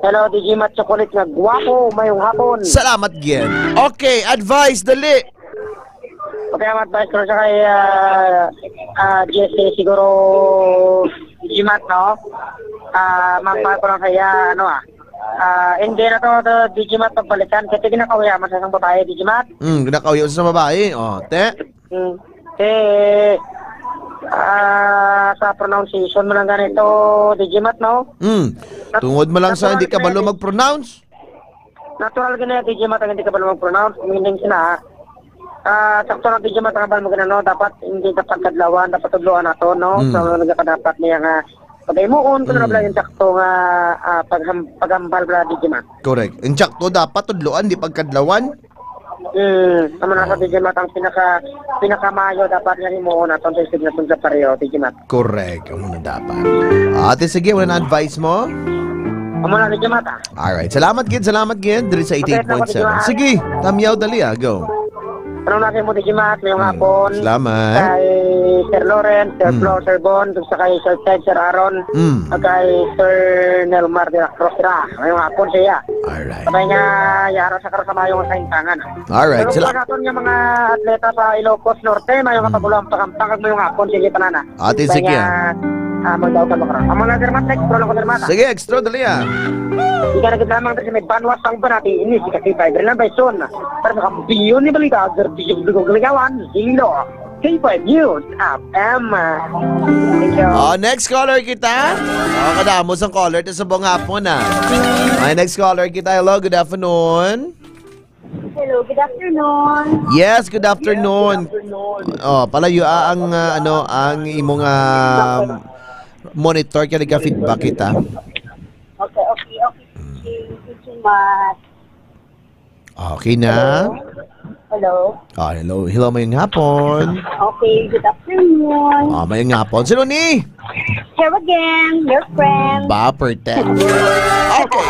Hello, D J Matt Chocolate nga gwapo, mayong hapon. Salamat, Gian. Okay, advice, dali. Okay, ang advice ko sa kay, ah, ah, G S A siguro, D J Matt, no? Ah, mangpal ko lang kaya, ano, ah. Ah, hindi na to, to, D J Matt, pagbalikan. Kasi ginakahuyaman sa isang babae, D J Matt. Hmm, ginakahuyaman sa babae. Oh, te? Hmm. Eh, ah, sa pronunciation mo lang ganito, D J Matt, no? Hmm. Nat-, Tungod mo lang sa hindi ka balo natural mag-pronounce? Natural gani, D J Matt, ang hindi ka balo mag-pronounce. Meaning sina, ah, sakto na, D J Matt, ang abal mo ganun, no? Dapat hindi dapat kadlawan, dapat tudloan nato, no? Hmm. So, ano ka dapat niya nga pagaimuon, kung ano Hmm. bala yung sakto nga, ah, pagham-, paghambal bala, D J Matt. Correct. Yung sakto dapat tudloan, di pagkadlawan? Hmm, amo na sa, oh, D J Matt, ang pinaka, pinakamayo dapat nga himuon naton sa isig naton sa pareho, D J Matt. Correct, amo na dapat. Ate, sige, wala na advice mo? Amo na, D J Matt, ah. Alright, salamat gid, salamat gid diri sa Okay, eighty-eight point seven. salamat, D J Matt. Sige, tamyaw dali, ah, go. Ano na mo, D J Matt, ngayong Hmm, hapon? salamat. Kay Sir Lawrence, Sir Hmm. Flo, Sir Bon, sa kay Sir Ted, Sir Aaron, Hmm. at kay Sir Nelmar de la Cruz, sira. Ngayong hapon siya. Alright. Sabay nga, yara sa karasamayo nga kaintangan. Alright, Pero sila kung naton nga mga atleta sa Ilocos Norte, mayo nga Mm. pagulong pagampang kag mayo nga hapon, sige, panana. Ate, Kaya, sige, ah. ah, magdaog ka, Makro. Amo na, Sir Matt, next, pro lang ko, Sir Matt, ah. Sige, extra, dali, ah. Ika na gid lamang, Sir, may banwas ang banati, ini si Katipay, Bernal Baison. Para sa kampiyon ni Balita, Sir Bishop Dugo Galigawan, Zilo. K five News F M. Thank you. Oh, next caller kita. Oh, kadamo sang caller ta sa buong hapon, ah. May next caller kita. Hello, good afternoon. Hello, good afternoon. Yes, good afternoon. Oh, palayo, ah, ang, ah, ano, ang imong, ah, monitor kay nagka-feedback kita. Okay, okay, okay. Thank you so much. Okay na? Hello? Hello? Ah, hello. Hello, mayong hapon. Okay, good afternoon. Ah, mayong hapon. Sino ni? Here again, your friend. Ba, pretend. Okay.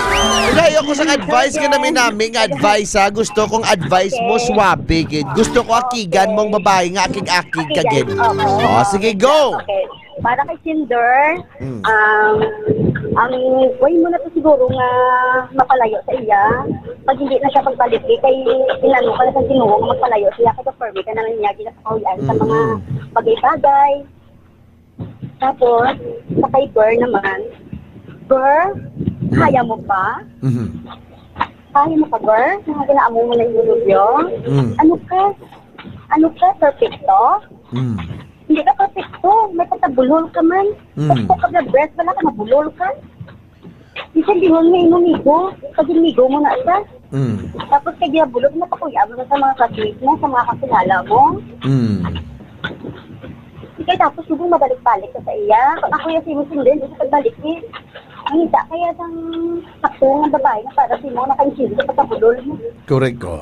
Wala, ayoko sa advice ka namin, namin nga advice, ha. Gusto kong advice mo, Okay. suwabe, gid. Gusto ko akigan mong babae nga akig-akig ka, Akigan. gid. Okay. Oh, sige, go. Okay. Para kay Cinder, Mm. um, ang way mo na to siguro nga mapalayo sa iya, pag hindi na siya pagbalik, eh, kay inano ka na sa Ginoo nga magpalayo siya, kay permi ka naman niya, ginapakawian sa mga Mm. bagay-bagay. Tapos, sa kay Ber naman, Ber, Mm. kaya mo pa? Mhm. Kaya mo pa, Ber? Nga ginaamo mo na yung nobyo? Mm. Ano ka? Ano ka? Perfecto? Mm. Hindi ka perfecto. May pagkabulol ka man. Mm. Gusto ka blood breast, wala ka, nabulol ka. Bisan di mo may inumigo, pag inumigo mo na siya. Mm. Tapos kay diabulog, napakuya mo na sa mga classmates mo, sa mga kakilala mo. Mm. Kaya tapos, subong mabalik-balik ka sa iya. Kung ako yung sinusundan, hindi ka pagbalik eh. Ang isa kaya sang sakto ng babae na para sa imo, nakaintindi ka sa bulol mo. Correct ko.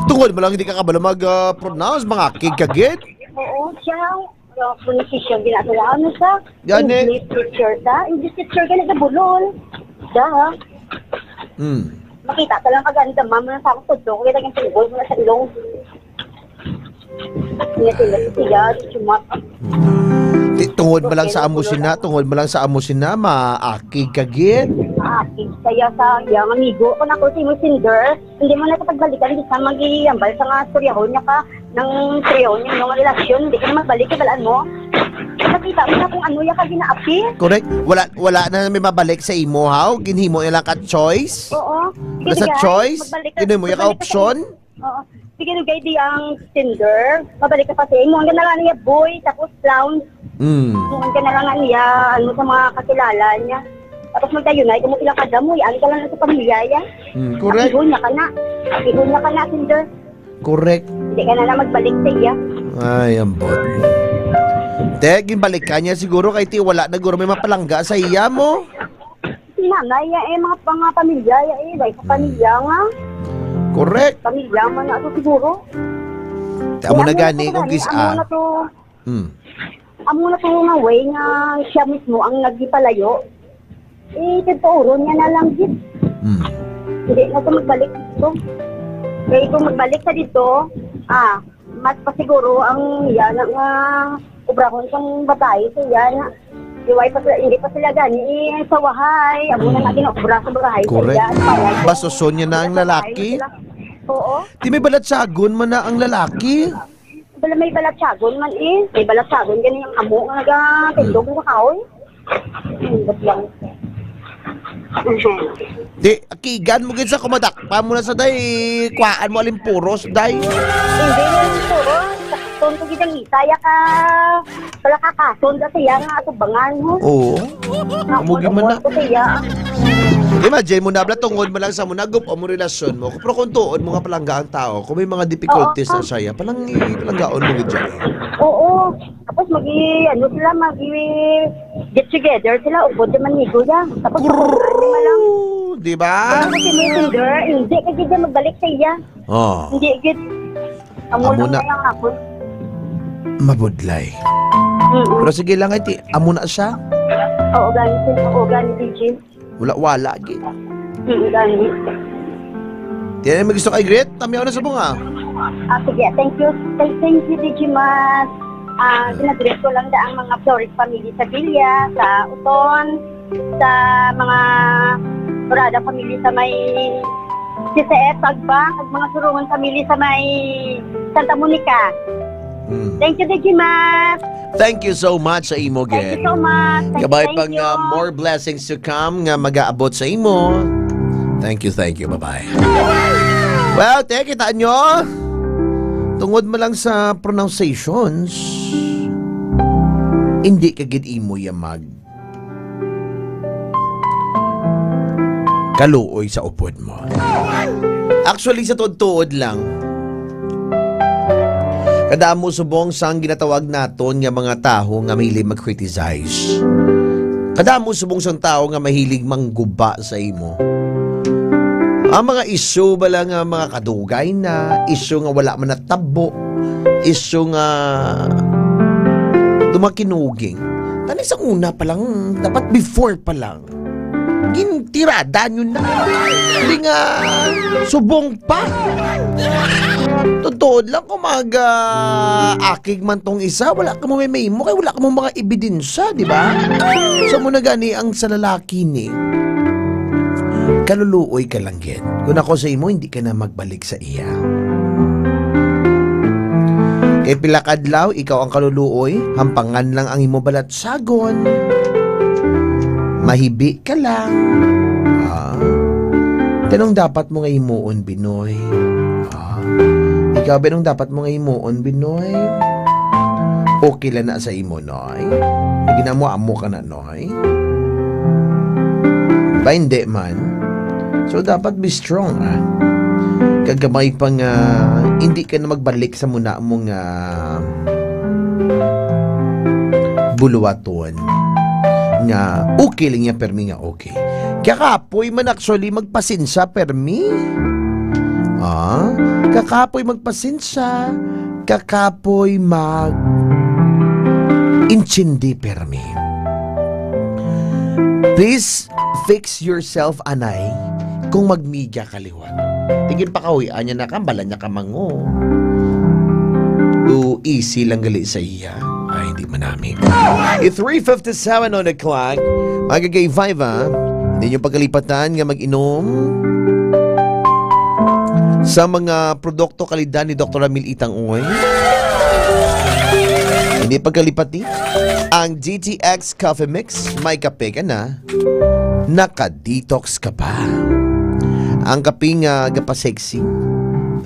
Tungod mo lang, hindi ka kabalo mag, ah, pronounce, mga kig kagit. Oo, siya, yung pronunciation, ginagawa, ano siya? Yan eh. English teacher ka? English teacher ka, nagabulol. Siya, ha? Hmm. Makita ka lang kaganda, ma'am, na sa akong tudlo, kaya naging pulbol mo na sa ilong. Niya sila, siya, sumat. Ti-, tungod man lang sa amo sina, tungod man lang sa amo sina, maakig ka gid. Maakig kaya sa iyang amigo. Kung ako si Lucinder, hindi mo na kapagbalikan, di sa mag-iambal sa nga storyahon niya ka, nang storyahon niya yung relasyon, hindi ka na magbalik, kabalaan mo. Nakita mo na kung ano yung ka ginaapi. Correct. Wala, wala na may mabalik sa imo, haw? Ginhimo na lang ka choice? Oo. Basta choice? Ginhimo yung ka option? Oo. Sige, lugay di ang Tinder. Mabalik ka pa sa imo. Ang ganahan niya, boy, tapos clown. Mm. Ang ganahan niya, ano, sa mga kakilala niya. Tapos magdayon na, ikaw mo ilang kadamo, yan ka lang sa pamilya, ya. Mm, correct. Ihon niya ka na. Ihon niya ka na, Tinder. Correct. Hindi ka na na magbalik sa iya. Ay, ambot. Te, ginbalikan niya siguro kay ti wala na guro may mapalangga sa iya mo. Si nanay, ya, eh, mga pang pamilya, ya, eh, dahil sa Hmm. pamilya nga. Correct. Pamilya man na to siguro. Te, amo na gani, kung gis-, amo na to. Hmm. Amo na to nga way nga siya mismo ang nagipalayo. Eh, tuturon niya na lang gid. Hmm. Hindi na to magbalik dito. Kaya kung magbalik sa dito, ah, mas pa siguro ang iya na nga obrahon sang babae sa iya na. Di, way pa sila, hindi pa sila gani, eh, sa wahay. Amo na nga Hmm. ginobra sa bahay sa Correct. iya. Basoson niya na ang lalaki. Oo. Di may balatsagon man na ang lalaki. Wala, may balatsagon man, eh. May balatsagon gani ang amo nga nagatindog nga kahoy. Nindot lang. Mhm. Di, kigan mo gid sa kumadakpa mo na sa day, kuhaan mo alimpuros, day. Hindi na alimpuros. Tonto gid ang isaya ka. Wala ka kason ka siya nga atubangan mo. Oo. Amo gid man na. Ko siya. Imagine mo na, bala, tungod mo lang sa mo, nagup-, mo relasyon mo. Pero kung tuod mo nga palangga ang tao, kung may mga difficulties Oo. na siya, palang, palanggaon mo gid siya. Oo. Tapos magi, ano sila, magi get together sila, upod naman ni Kuya. Tapos Grrrr! ano na lang. Di ba? Tapos si Messenger, hindi ka gid magbalik sa iya. Oh. Hindi gid. Amo Amo lang na. na lang ako. Mabudlay. Mm-mm. Pero sige lang, iti, amo na siya. Oo, gani, oo, gani, D J. Wala-wala, gi. Mm, gani. Di na may gusto kay greet? Tamiyaw na sa bunga. Ah, sige. Thank you. Thank, thank you, D J Mas. Ah, ginagreet ko lang da ang mga Flores family sa Villa, sa Uton, sa mga Dorada family sa may C C F, Pagba, ag mga Surungon family sa may Santa Monica. Mm. Thank you, D J Mas. Thank you so much sa imo, Thank you Jen. so much. Thank you, Kabay thank pa nga you. more blessings to come nga magaabot sa imo. Thank you, thank you. Bye-bye. Well, te, kita nyo? Tungod mo lang sa pronunciations, hindi ka gid imo ya mag kaluoy sa upod mo. Actually, sa tuod-tuod lang, kadamo subong sang ginatawag naton nga mga tawo nga mahilig mag-criticize. Kadamo subong sang tawo nga mahilig mangguba sa imo. Ang mga isyu bala nga mga kadugay na, isyu nga wala man natabo, isyu nga dumakinuging. Tani sa una pa lang, dapat before pa lang, gintirada nyo na. Hindi nga, subong pa. Totoo lang, kung mag-, ah, akig man tong isa, wala ka mo may mahimo, kay wala ka mo mga ebidensya, di ba? So, mo na gani ang sa lalaki ni, kaluluoy ka lang gid. Kung ako sa imo, hindi ka na magbalik sa iya. Kay pila ka adlaw, ikaw ang kaluluoy, hampangan lang ang imo balatsagon. Mahibi ka lang. Ah. Tanong dapat mo nga himuon, Binoy. Ah. Ikaw, Binoy, dapat mo nga himuon, Binoy. Okay lang na sa imo, Noy. Hindi na mo amo ka na, Noy. Ba, hindi man. So, dapat be strong, ah. Kagamay pa nga, hindi ka na magbalik sa muna mo nga buluwaton. Nga, okay lang yan, permi nga okay. Kakapoy man actually magpasensya, permi. Ah, kakapoy magpasensya, kakapoy mag intindi, permi. Please fix yourself, anay. Kung magmiga ka liwat, tigin pa kahuy-an niya na kambala niya ka mango. Too easy lang gali sa iya. Ay, hindi manami. It's three fifty-seven on the clock. Mga ka-K five, ah. Hindi niyo pagkalipatan nga mag-inom sa mga produkto kalidad ni Doktor Ramil Itang Uy. Hindi pagkalipati ang D T X Coffee Mix. May kape ka na, naka-detox ka pa. Ang kape nga gapa-sexy,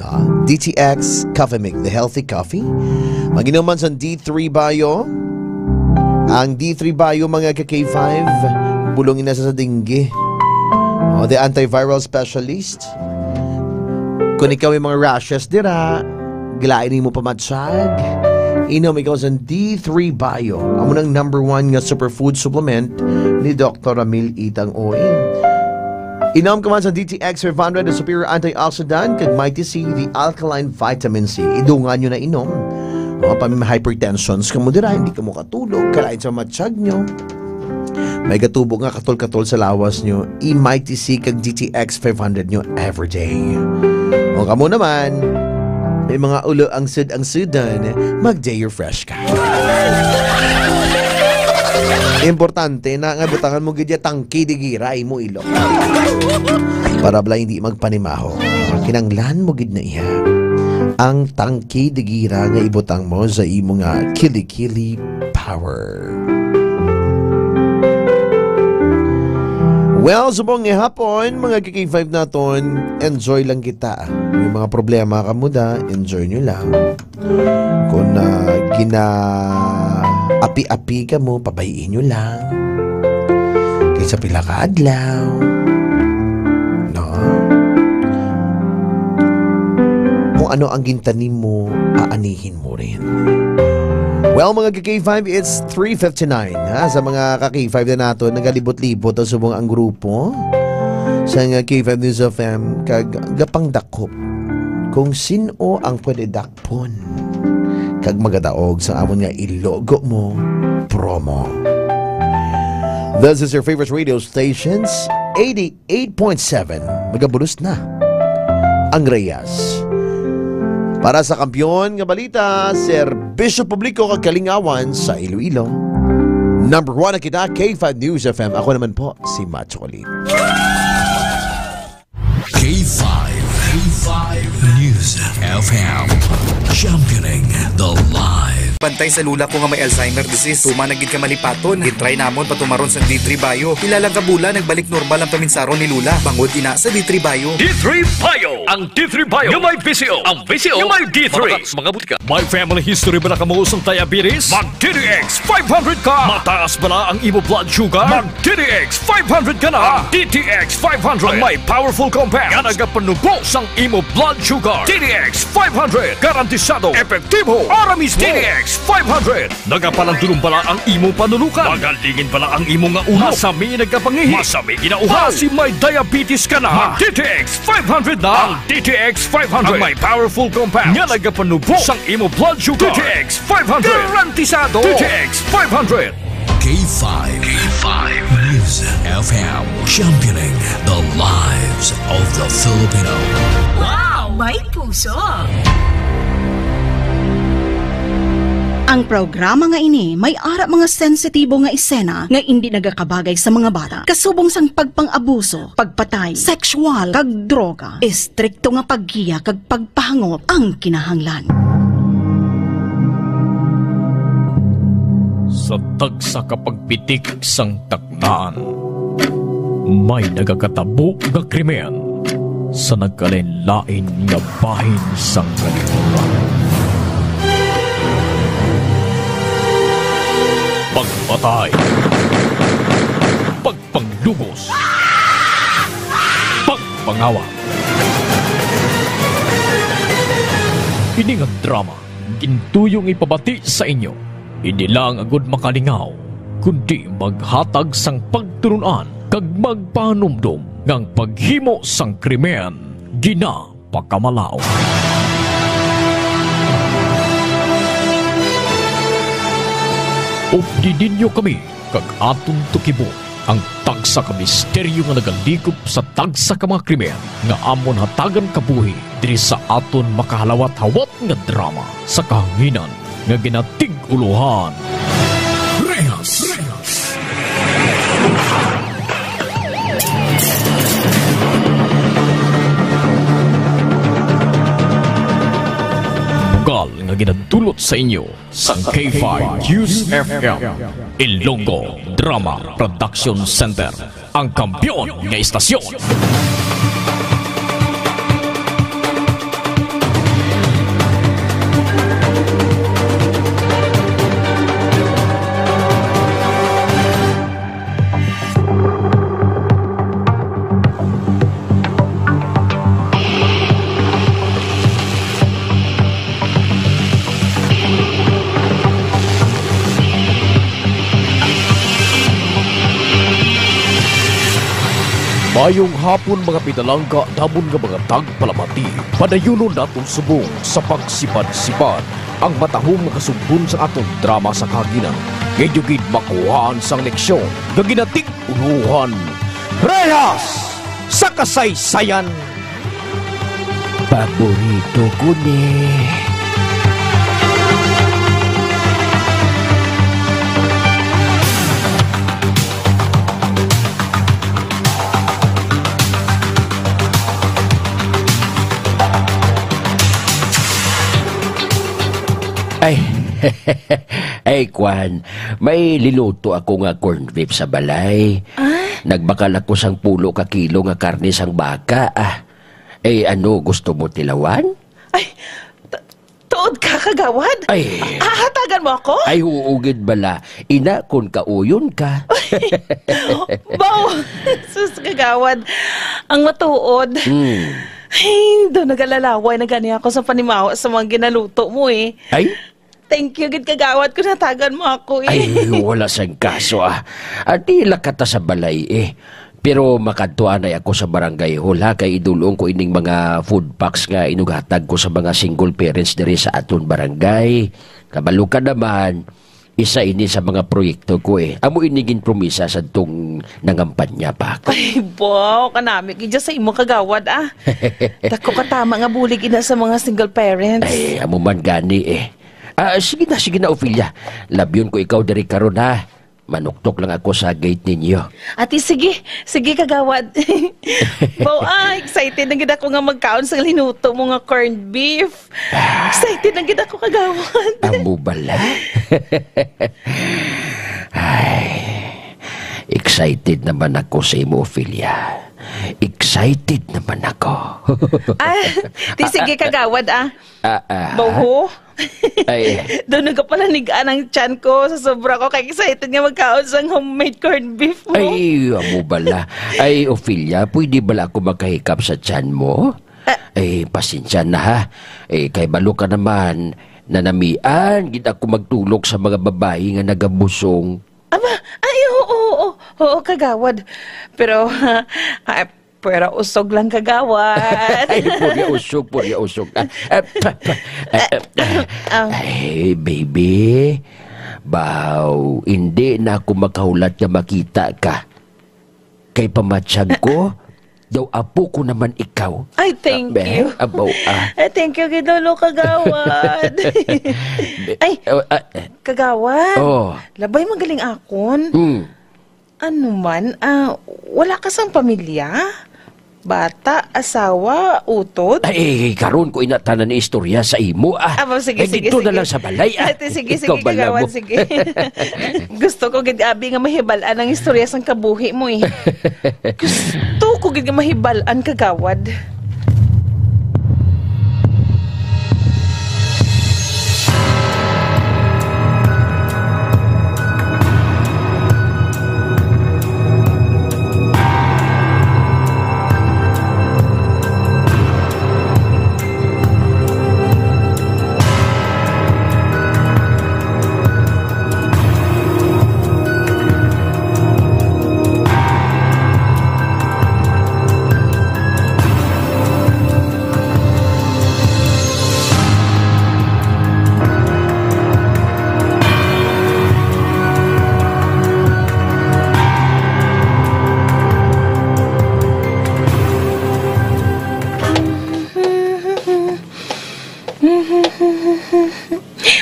ah, D T X Coffee Mix, the healthy coffee. Mag-inom man sa D three Bio. Ang D three Bio, mga ka-K five, bulong na sa, sa dengue. O, the antiviral specialist. Kung ikaw may mga rashes dira, gilain nimo pamatsyag, inom ikaw sang D three Bio. Amo nang number one nga superfood supplement ni Doktor Ramil Itang Uy. Inom ka man sa D T X five hundred, the superior antioxidant, kag Mighty C, the alkaline vitamin C. Idungan nyo na inom. O, pa may hypertensions ka mo dira, hindi ka mo katulog, kalain sa matsyag nyo. May gatubo nga katol-katol sa lawas nyo, i-Mighty C kag D T X five hundred nyo everyday. O kamo naman, may mga ulo ang sud ang sudan, mag-day refresh ka. Importante na nga butangan mo gid ya tangke di gira imo ilok. Para bala hindi magpanimaho. Kinanglan mo gid na iya. Ang tangke di gira nga ibutang mo sa imo nga kilikili power. Well, subong nga hapon, mga ka-K five naton, enjoy lang kita. May mga problema ka mo da, enjoy nyo lang. Kung, ah, gina-api-api ka mo, pabayiin nyo lang. Kaysa pila ka adlaw. No? Kung ano ang gintanim mo, aanihin mo rin. Well, mga ka-K five, it's three fifty-nine, ha? Sa mga ka-K five na nato, nagalibot-libot ang subong ang grupo sa nga K five News F M, kag gapangdakop kung sino ang pwede dakpon kag magadaog sa amon nga ilogo mo promo. This is your favorite radio stations, eighty eight point seven, magabulos na ang Reyes. Para sa kampiyon nga balita, serbisyo publiko kag kalingawan sa Iloilo, number one na kita, K five News F M. Ako naman po, si Macho Colin. K five, K five News F M, championing the live. Bantay sa lola ko nga may Alzheimer disease. Tuman na gid ka malipaton. Gintry namon patumaron sa D three Bio. Pila lang ka bulan, nagbalik normal ang paminsaron ni lola. Bangod ina sa D three Bio. D three Bio. Ang D three Bio nga may V C O. Ang V C O nga may D three. Mataas, mga butika. May family history bala kamo sang diabetes? Mag D T X five hundred ka. Mataas bala ang imo blood sugar? Mag D T X five hundred ka na. Ang D T X five hundred ang may powerful compound nga nagapanubo sang imo blood sugar. D T X five hundred, garantisado, epektibo, ahora mismo. D T X five hundred. Nagapalandulong bala ang imong panulukan? Magalingin bala ang imo nga ulo? Masami nagkapangihi? Masami ginauhaw? Basi may diabetes ka na? Mag D T X five hundred na. Ang D T X five hundred ang may powerful compound nga nagapanubo sang imo blood sugar. D T X five hundred. Garantisado. D T X five hundred. K five. K five News F M, championing the lives of the Filipino. Wow! May puso! Ang programa nga ini may ara mga sensitibo nga esena nga indi nagakabagay sa mga bata, kasubong sang pagpang-abuso, pagpatay, sexual, kag droga. Estrikto nga paggiya kag pagpahangop ang kinahanglan. Sa tagsa ka pagpitik sang taknaan, may nagakatabo nga krimen sa nagkalain-lain nga bahin sang kalibutan. Pagpatay, pagpanglubos, pagpangawa. Ini nga drama, gintuyong ipabati sa inyo, hindi lang agud makalingaw, kundi maghatag sang pagtulon-an kag magpahanumdom nga ang paghimo sang krimen ginapakamalaut. Updi ninyo kami kag aton tukibon Ang tagsa ka misteryo nga nagalikop sa tagsa ka mga krimen nga amon hatagan kabuhi diri sa aton makahalawat-hawat nga drama sa kahanginan nga ginatig-ulohan. Rehas! Bugal nga ginadulot sa inyo sang K five News F M, Ilonggo Drama Production Center, ang kampiyon nga istasyon. Mayong hapon, mga pinalangga namon nga mga tagpalamati. Padayunon naton subong sa pagsipadsipan ang matahom nga kasugpon sa aton drama sa kahanginan. Nga inyo gid makuhaan sang leksyon nga ginatig-ulohan, Rehas sa Kasaysayan. Paborito ko ni. Ay, ay, kwan, may linuto ako nga corned beef sa balay. Ah? Nagbakal ako sang pulo ka kilo nga karne sang baka, ah. Eh, ano, gusto mo tilawan? Ay, t-, tuod ka, kagawad? Ay. Ah, hatagan mo ako? Ay, oo gid bala. Ina, kun kauyon ka. Baw, sus, kagawad. Ang matuod. Hmm. Ay, daw nagalalaway na gani ako sa panimawa sa mga ginaluto mo, eh. Ay? Thank you gid, kagawad, kung natagan mo ako, eh. Ay, wala sang kaso, ah. Ati, lakata sa balay, eh. Pero makadto anay ako sa barangay hall, ha, kay idulong ko ining mga food packs nga inugatag ko sa mga single parents diri sa aton barangay. Kabalo ka naman, isa ini sa mga proyekto ko, eh. Amo ini ginpromisa sa tong nangampanya pa ako. Ay, baw, kanami gid sa imo, kagawad, ah. Dako ka tama nga bulig ina sa mga single parents. Ay, amo man gani, eh. Ah, sige na, sige na, Ophelia. Labyon ko ikaw diri karon, ha. Manuktok lang ako sa gate ninyo. Ati, sige. Sige, kagawad. Baw, ah, excited na gid ako nga magkaon sa linuto mo nga corned beef. Excited na gid ako, kagawad. Amo bala? Ay, excited naman ako sa imo, Ophelia. Excited naman ako. Ah, ti sige, kagawad, ah. Ah, ah. Baw ho? Ay. Daw nagapalanig-an ang tiyan ko sa sobra ko kay excited nga magkaon sang homemade corned beef mo. Ay, amo bala. Ay, Ophelia, pwede bala ako makahikap sa tiyan mo? Ah. Ay, pasensya na, ha. Eh, kay balo ka naman, nanamian gid ako magtulok sa mga babayi nga nagabusong. Aba, ay, oo, oo, oo, kagawad. Pero, ah, pwera usog lang, kagawad. Ay, purya usog, purya usog. Ah, ah, pa, pa, ah, ah, Ah. Ay, baby, baw, hindi na ako makahulat nga makita ka. Kay pamatyag ko, daw apo ko naman ikaw. Ay, thank Ah, you. Abaw, ah. Ay, thank you gid, Lolo Kagawad. Ay, Oh, ah, eh. Kagawad. Oh. Labay, magaling akon. Mm. Ano man, ah, wala ka sang pamilya? Bata, asawa, utod? Ay, karon ko ina tanan ni istorya sa imo, ah. Ah, sige, Eh, sige, dito na sige. lang sa balay, ah. Ate, sige, Ikaw sige, bala kagawad, mo. sige. Gusto ko gid, abi, nga mahibal-an ang istorya sang kabuhi mo, eh. Gusto ko gid nga mahibal-an, kagawad.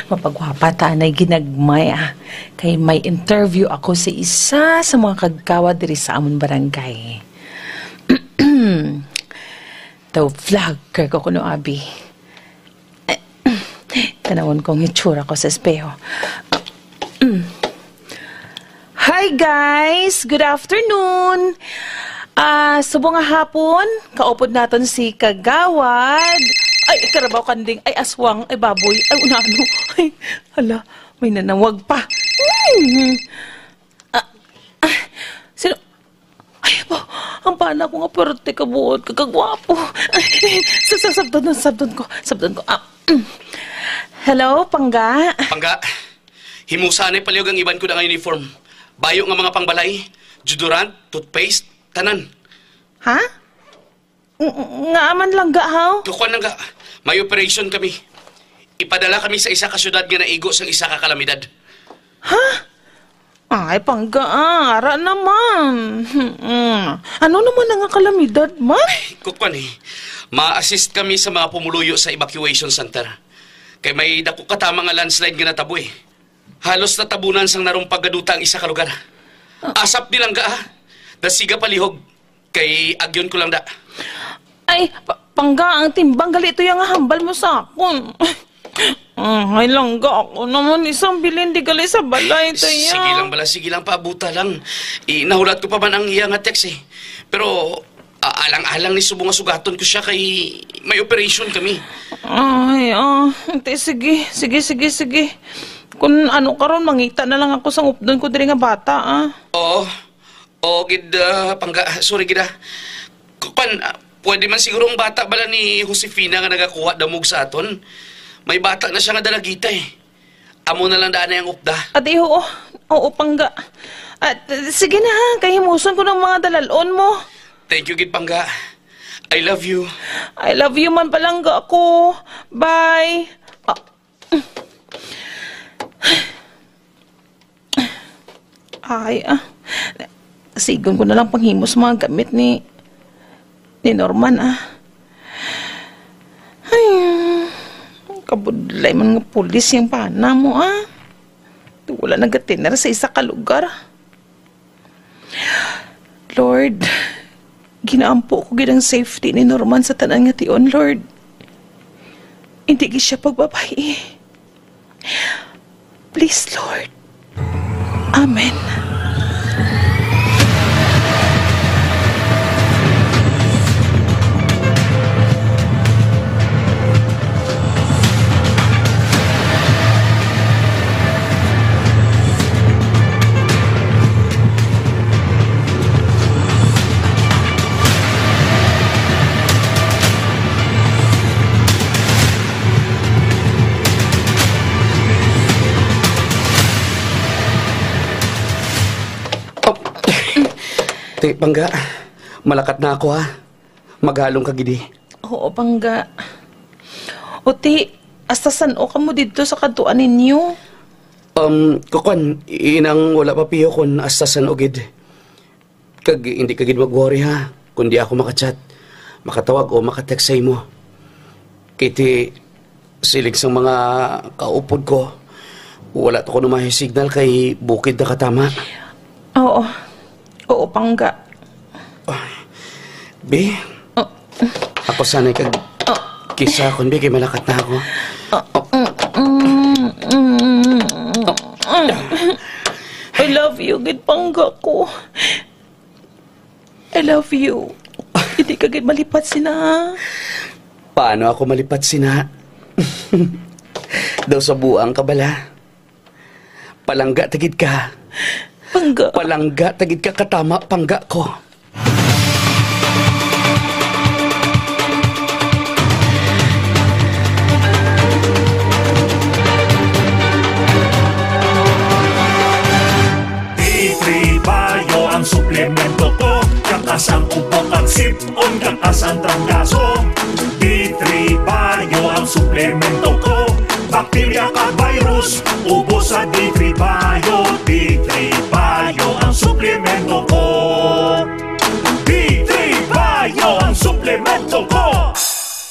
Mapagwapa ta anay ginagmay, ah. Kay may interview ako sa isa sa mga kagawad diri sa amon barangay. Daw vlogger ko kuno, abi. Tanawon ko ang itsura ko sa espeho. Hi, guys! Good afternoon! Ah, subong nga hapon, kaupod naton si Kagawad. Ay, karabaw kanding. Ay, aswang. Ay, baboy. Ay, unano. Ay, hala, may nanawag pa. Hmm. Ah, ah, sino? Ay, ba, ang bana ko nga pwerte ka buot, kagagwapo. Ay, sa, sa, sabton, sabton ko, sabton ko. Ah, mm. Hello, Pangga? Pangga, himusa anay palihog ang iban ko na nga uniform. Bayo nga mga pangbalay, deodorant, toothpaste, tanan. Ha? Ng-, nga man lang ga, haw? Kukuan lang ga. May operation kami. Ipadala kami sa isa ka syudad nga naigo sang isa ka kalamidad. Ha? Ay, Pangga, ah, ara naman. Hmm. Ano naman ang nga kalamidad, man? Kukuan eh. Ma-assist kami sa mga pumuluyo sa evacuation center. Kay may dako katama nga landslide nga natabo eh. Halos natabunan sang narumpag nga duta ang isa ka lugar. Ah. Asap di lang ga, ha? Dasiga palihog. Kay agyon ko lang da. Ay, pa-, Pangga, ang timbang gali to yang hambal mo sa akon. Mm, ay, langga ako naman. Isang bilin di gali sa balay, taya. Sige lang bala, sige lang, paabuta lang. I, nahulat ko pa man ang iya nga text eh. Pero, a-, alang-alang ni subong nga sugaton ko siya kay may operation kami. Ay, ah, ante, sige, sige, sige, sige. Kung ano karon, mangita na lang ako sang updon ko diri nga bata, ah. Oo. Oo, gid, ah, Pangga, sorry gid, ah. Kuan, ah, pwede man siguro ang bata bala ni Josefina nga nagakuha damog sa aton. May bata na siya nga dalagita, eh. Amo na lang daan ang upda. Ate, oo. Oo, Pangga. At, uh, sige na, ha. Kay himuson ko ng mga dalalon mo. Thank you, gid, Pangga. I love you. I love you man, palangga ko. Bye. Ah. Ay, ah. Sigon ko na lang panghimo sa mga gamit ni, ni Norman, ah. Ay, kabudlay man nga pulis yang pana mo, ah. Wala nagatiner sa isa ka lugar. Lord, ginaampo ko gid ang safety ni Norman sa tanan nga tion, Lord. Hindi gid siya pagbabayi. Please, Lord. Amen. Oh. Ti, Pangga, malakat na ako, ha. Maghalong ka gidi. Oo, Pangga. O ti, hasta san-o kamo didto sa kadtuan ninyo? Um, kukuan, inang wala pa piho kon hasta san-o gid. Kag hindi ka gid mag-worry, ha, kon di ako makachat, makatawag o makatext sa imo. Kay ti, siling sang mga kaupod ko, wala to kuno may signal kay bukid na katama. Oo. Oo, Pangga. Bi, oh, ako sanay kag, oh, kisa kon, bi, kay malakat na ako. Oh, mm, mm, mm, mm. I love you gid, Pangga ko. I love you. Hindi ka gid malipat sina. Paano ako malipat sina? Daw sa buang ka bala. Palangga ta gid ka. Pangga. Palangga ta gid ka katama, Pangga ko. D three Bio ang suplemento ko. Kakasang upo kag sip-on, kakasang trangkaso. D three Bio ang suplemento ko. Bakterya kag virus, ubos sa D three Bio. D three Bio ang suplemento ko. D three Bio ang suplemento ko.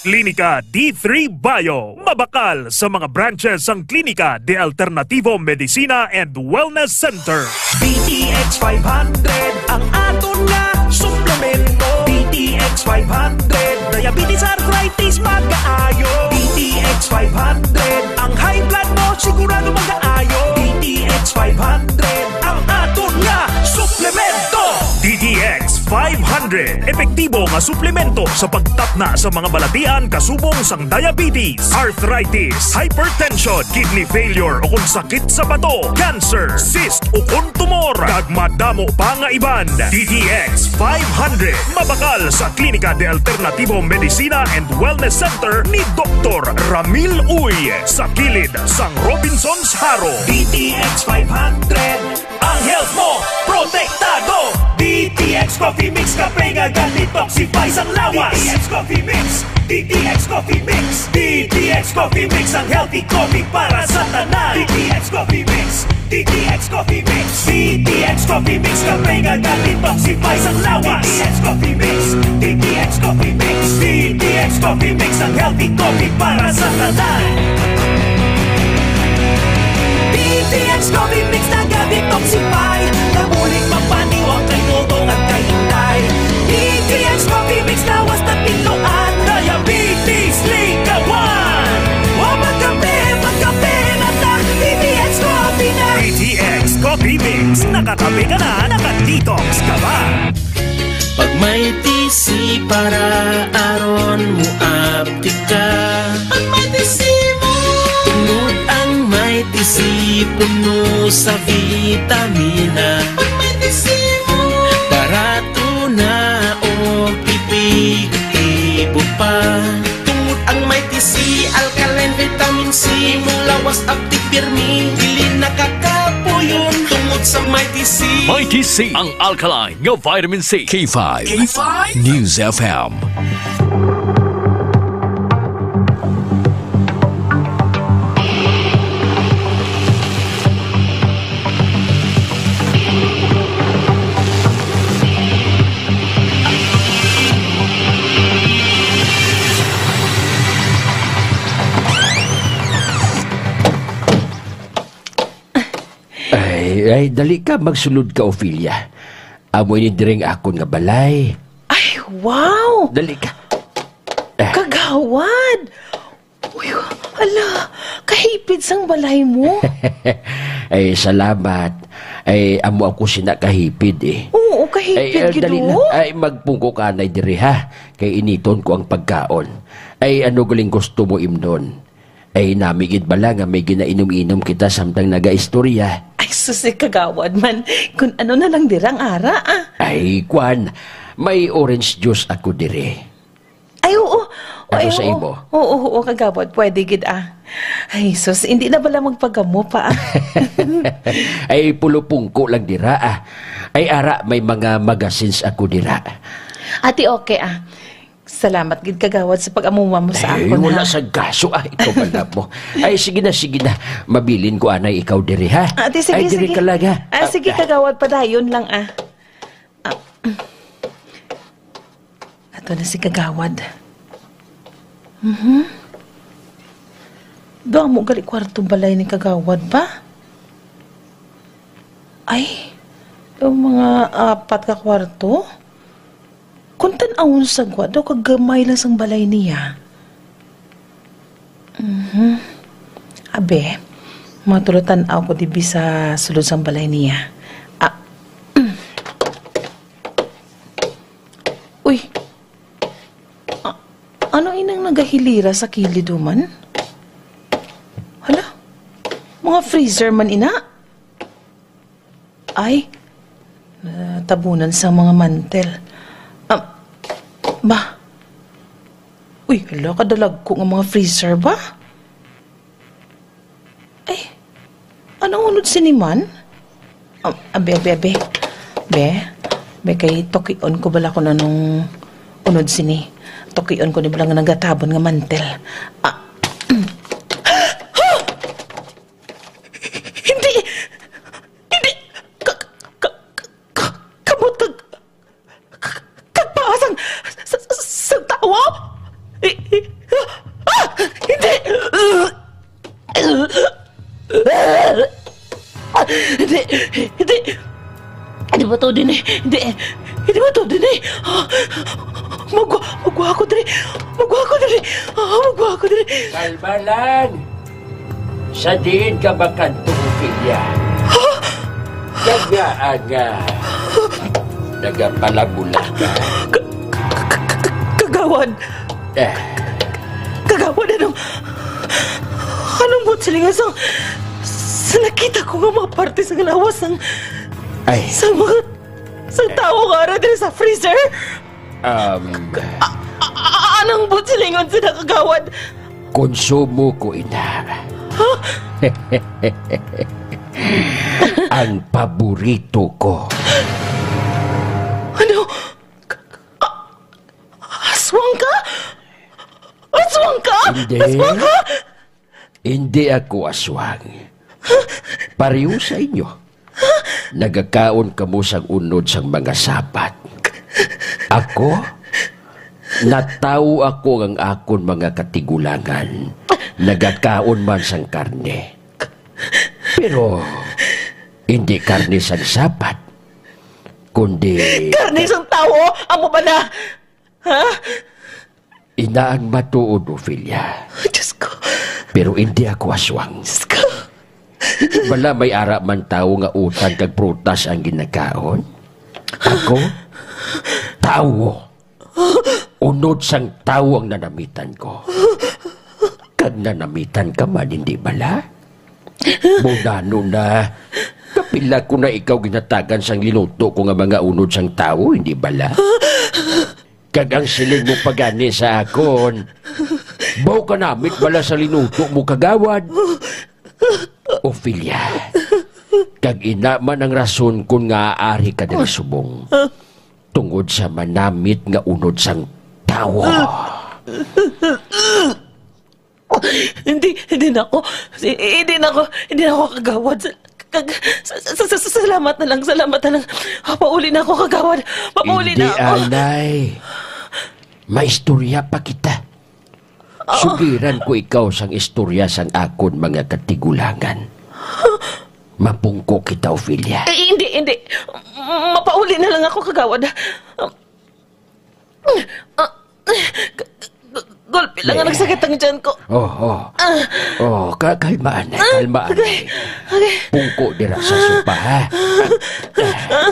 Klinika D three Bio, mabakal sa mga branches sang Klinika de Alternativo Medicina and Wellness Center. D T X five hundred, ang aton nga suplemento. D T X five hundred, diabetes, arthritis, magaayo. D T X five hundred, ang high blood mo sigurado magaayo. D T X five hundred, ang aton nga suplemento. D T X five hundred, epektibo nga suplemento sa pagtapna sa mga balatian kasubong sang diabetes, arthritis, hypertension, kidney failure, o kon sakit sa bato, cancer, cyst, o kon tumor, kag madamo pa nga iban. D T X five hundred, mabakal sa Klinika de Alternativo Medicina and Wellness Center ni Doktor Ramil Uy, sa kilid sang Robinsons Jaro. D T X five hundred, ang health mo protektado. D T X Coffee Mix, kape nga ga-detoxify sang lawas. D T X Coffee Mix, D T X Coffee Mix, D T X Coffee Mix, ang healthy coffee para sa tanan. D T X Coffee Mix, D T X Coffee Mix, D T X Coffee Mix, kape nga ga-detoxify sang lawas. D T X Coffee Mix, D T X Coffee Mix, D T X Coffee Mix, ang healthy coffee para sa tanan. D T X Coffee Mix, naga-detoxify, nabulig magpaniwang kay Dodong at kay Inday. D T X Coffee Mix, lawas na tinluan, diabetes, likawan. Wa magkape, magkape na ta, D T X Coffee na. D T X Coffee Mix, nakakape ka na, naka-detox ka pa. Pag may T C para aron mo aptik ka. Pag may T C mo. Tungod ang may T C puno sa vitamina. Pag may T C mo. Barato na o epektibo pa. Tungod ang may T C, alkaline, vitamin C, mulawas, aptik, birmi, dili nakakapuyon. Tungod sa may T C. May T C, ang alkaline nga vitamin C. K five. K five? News F M. Ay, ay, dali ka, magsulod ka, Ophelia. Amo ini diri ang akon nga balay. Ay, wow! Dali ka. Ah. Kagawad! Uy, ala, kahipid sang balay mo. Ay, salamat. Ay, amo ako sina kahipid, eh. Oo, kahipid. Ay, ah, gid, dali na. Oh. Ay, magpungko ka anay diri, ha? Kay initon ko ang pagkaon. Ay, ano galing gusto mo imnon? Ay, nami gid bala nga may ginainom-inom kita samtang nagaistorya. Ay, sus, eh, kagawad man. Kun ano na lang dirang ara, ah. Ay, kwan, may orange juice ako diri. Ay, oo. Ano sa imo? Oo, oo, oo, kagawad. Pwede gid, ah. Ay, sus, hindi na bala magpagamo pa, ah. Ay, pulupungko lang dira, ah. Ay, ara, may mga magazines ako dira. Ati, okay, ah. Salamat gid, kagawad, sa pag-amuma mo sa akon, ha? Ay, wala sa gaso, ah, ikaw man mo. Ay, sige na, sige na. Mabilin ko anay ikaw diri, ha? Ah, di, sige, sige. Ay, diri ka lang, ha? Ah, sige, kagawad, padayon lang, ah. Ah. Ato na si kagawad. Mhm. Damo gali kwarto balay ni kagawad ba? Ay, yung mga apat ka kwarto? Kung tan-awon sa gwa daw, kag gamay lang sang balay niya. Mhm. Abi, matuloy tan-aw ko dibi sa sulod sang balay niya. Ah. Uy. Ah, ano inang nagahilira sa kilid human? Hala, mga freezer man ina. Ay, natabunan sa mga mantel. Ah, ba? Uy, hala, kadalagko nga mga freezer ba? Ay, anong unod sini man? Ah, abi, abi, abi. Be, be, kay tukion ko bala kung anong unod sini. Tukion ko ni bala nga nagatabon nga mantel. Ah, hindi! Hindi! Ka, ka, ka, ka, kamot kag, ka, ka, kagpaa sang, sa, sa, sang tawo? I, i, Hindi! Hindi ba to din eh? Hindi eh! Hindi ba to din eh? Ah, magwa, magwa ako diri! Magwa ako diri! Ah, magwa ako diri! Kalma lang! Sa diin ka makadto, Ophelia? Kag nga, nga, nagapalabula ka? Ka-, ka-, ka-, ka-, kagawad! Eh. Kagawad, anong, anong buot silingan sang, sa nakita ko nga mga parte sa lawas sang, Ay. Sa mga, sa tawo nga ara diri sa freezer? Um. A-, a-, a-, anong buot silingon sa nakagawad? Konsumo ko ina. Ha? Ang paborito ko. Ano? Aswang ka? Aswang ka? Hindi. Aswang ka? Hindi ako aswang. Pareho sa inyo. Nagakaon kamo sang unod sang mga sapat. Ako? Natawo ako ang akon mga katigulangan. Nagakaon man sang karne. Pero hindi karne sang sapat, kundi Karne sang tawo? Amo ba na? Ha? Ina ang matuod, Ophelia. Diyos ko. Pero hindi ako aswang. Diyos ko. Bala may ara man tawo nga utan kag prutas ang ginakaon? Ako? Tawo. Unod sang tawo ang nanamitan ko. Kag nanamitan ka man, hindi bala? Mao na, no na. Kapila ko na ikaw ginhatagan sang linuto ko nga mga unod sang tawo, hindi bala? Kag ang siling mo pa gani sa akon, baw ka namit bala sa linuto mo, kagawad? Ophelia, kag ina man ang rason kon ngaa ari ka diri subong, tungod sa manamit nga unod sang tawo. Hindi, hindi na ako. Hindi na ako, hindi na ako kagawad. Sa-, kag-, sa-, sa-, sa-, sa-, salamat na lang, salamat na lang. Papauli na ako, kagawad. Papauli Hindi, na ako. Anay. Maistorya pa kita. Oo. Sugiran ko ikaw sang istorya sang akon mga katigulangan. Mapungko kita, Ophelia. Eh, hindi, hindi. Mapauli na lang ako, kagawad. Ah, g-, g-, gulpi lang nga nagsakit ang tiyan ko. Oh, oh. Ah. Oh, ka-, kalmaan, Ah, kalmaan. Okay. Okay. Pungko dira sa sopa, ha? Ah,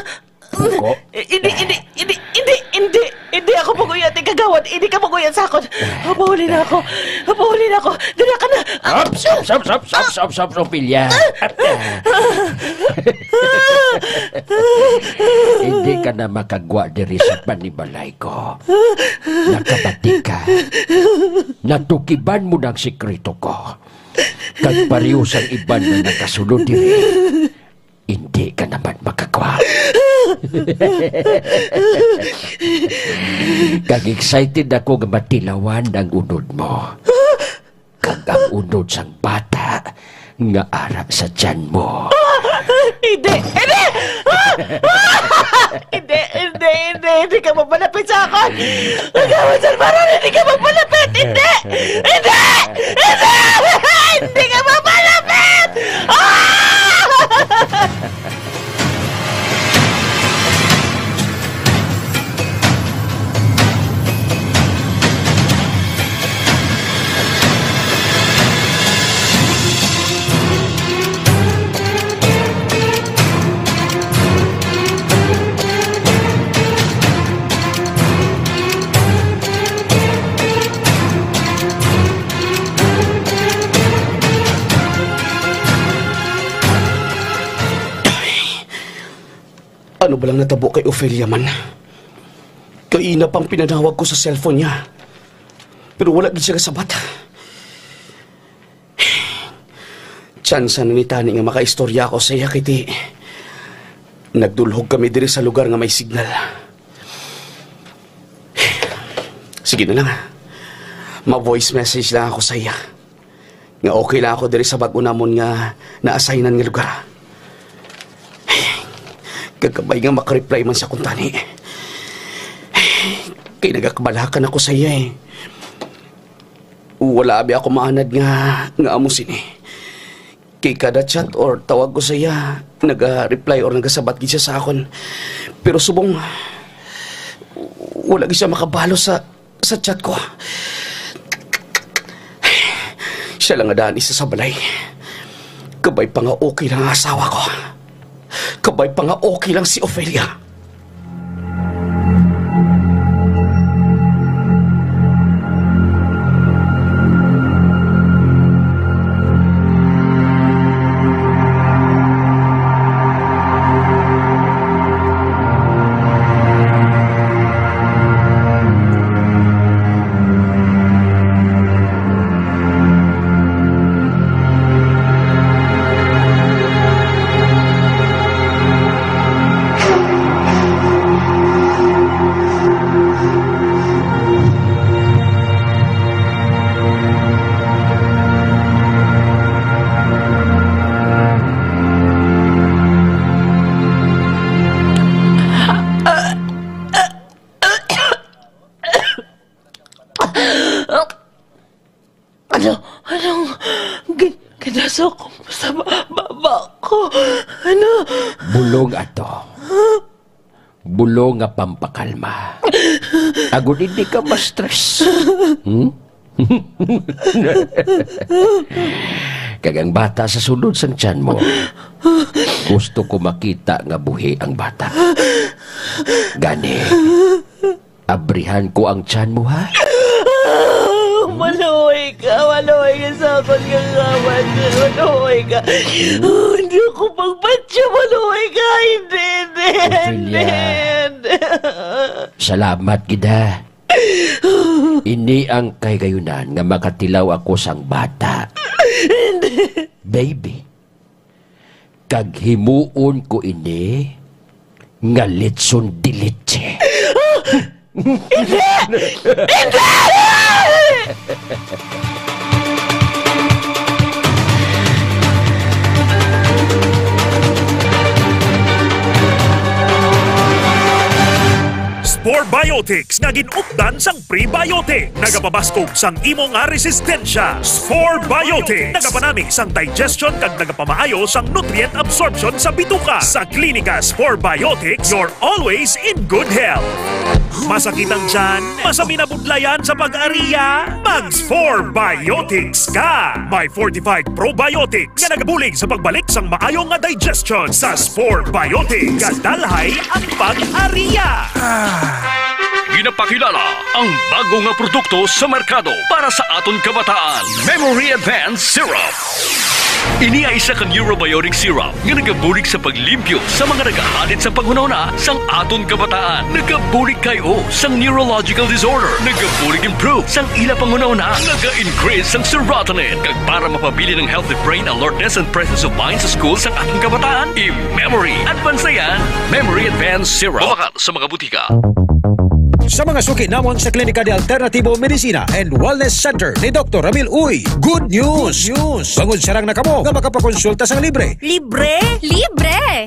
pungko. Eh, hindi, hindi, hindi, hindi, hindi, hindi ako mag-uyat, eh, kagawad. Hindi ka mag-uyat sa akon. Pauli na ako. Pauli na ako. Dira ka na. Ah, Stop, stop, stop, stop, stop, stop, stop, Ophelia. Hindi ka na makagwa diri sa panibalay ko. Nakabati ka. Natukiban mo na ang sikreto ko. Kag pareho sang iban nga nakasulod diri, hindi ka naman makagwa. Kag excited ako nga matilawan ang unod mo. Kag ang unod sang bata nga ara sa tiyan mo. Hindi! Hindi! Ah! Ah! Hindi, hindi, hindi, hindi ka magpalapit sa akin! Ikaw, Sir Baron, hindi ka magpalapit! Hindi! Hindi! Hindi! Hindi ka magpalapit! Ah! Ano ba lang natabo kay Ofelia man? Kaina pang pinanawag ko sa cellphone niya. Pero wala gid siya kasabat. Tsansa na ni tani nga makaistorya ako sa iya, kay ti nagdulhog kami diri sa lugar nga may signal. Sige na lang, ah. Ma-voice message lang ako sa iya nga okay lang ako diri sa bag-o namon nga na-assignan nga lugar. Gagabay nga makareply man sa kuntani. Kay nagakabalakan ako sa iya, eh. Wala abi ako maanad nga, nga amo sini. Kay kada chat or tawag ko sa iya, naga-reply or nagasabat gid siya sa akon. Pero subong, wala gid siya makabalo sa, sa chat ko. Siya lang nga daan isa sa balay. Kabay pa nga okay lang ang asawa ko. Kabay pa nga okay lang si Ofelia. Ano? Anong gi-, ginasa ko sa ba-, baba ko? Ano? Bulong ato. Bulong nga pampakalma. Agod hindi ka ma-stress. Hmm? Kag ang bata sa sulod sang tiyan mo, gusto ko makita nga buhi ang bata. Gani, abrihan ko ang tiyan mo, ha? Maluoy ka, maluoy ka sa akon nga kawan. Maluoy ka. Oh, hindi ako magpatya, maluoy ka. Hindi, hindi, hindi, Ophelia, hindi. Salamat gid, ha. Ini ang kahigayunan nga makatilaw ako sang bata. Hindi. Baby, kag himuon ko ini nga litson de leche. Hindi! Hindi! Spore Biotics nga gin-updan sang prebiotic. Nagapabaskog sang imo nga resistensya. Spore Biotics. Nagapanami sang digestion kag nagapamaayo sang nutrient absorption sa bituka. Sa Klinika Spore Biotics, you're always in good health. Masakit ang tiyan? Masaminabudlayan sa pag-ariya? Mag Spore Biotics ka! May fortified probiotics nga nagabulig sa pagbalik sang maayo nga digestion. Sa Spore Biotics, gadalhay ang pag-ariya. Ginapakilala ang bago nga produkto sa merkado para sa aton kabataan, Memory Advance Syrup. Ini ay isa ka neurobiotic syrup nga nagabulig sa paglimpyo sa mga nagahalit sa panghunahuna sang aton kabataan. Nagabulig kay o sang neurological disorder. Nagabulig improve sang ila panghunahuna. Naga-increase sang serotonin. Kag para mapabilin ang healthy brain alertness and presence of mind sa school sang aton kabataan, i-Memory Advance na yan. Memory Advance Syrup. Mabakal sa mga butika. Sa mga suki namon sa Klinika de Alternativo Medicina and Wellness Center ni Doktor Ramil Uy, good news! Good news! Bangod sarang na kamo nga makapakonsulta sang libre. Libre? Libre!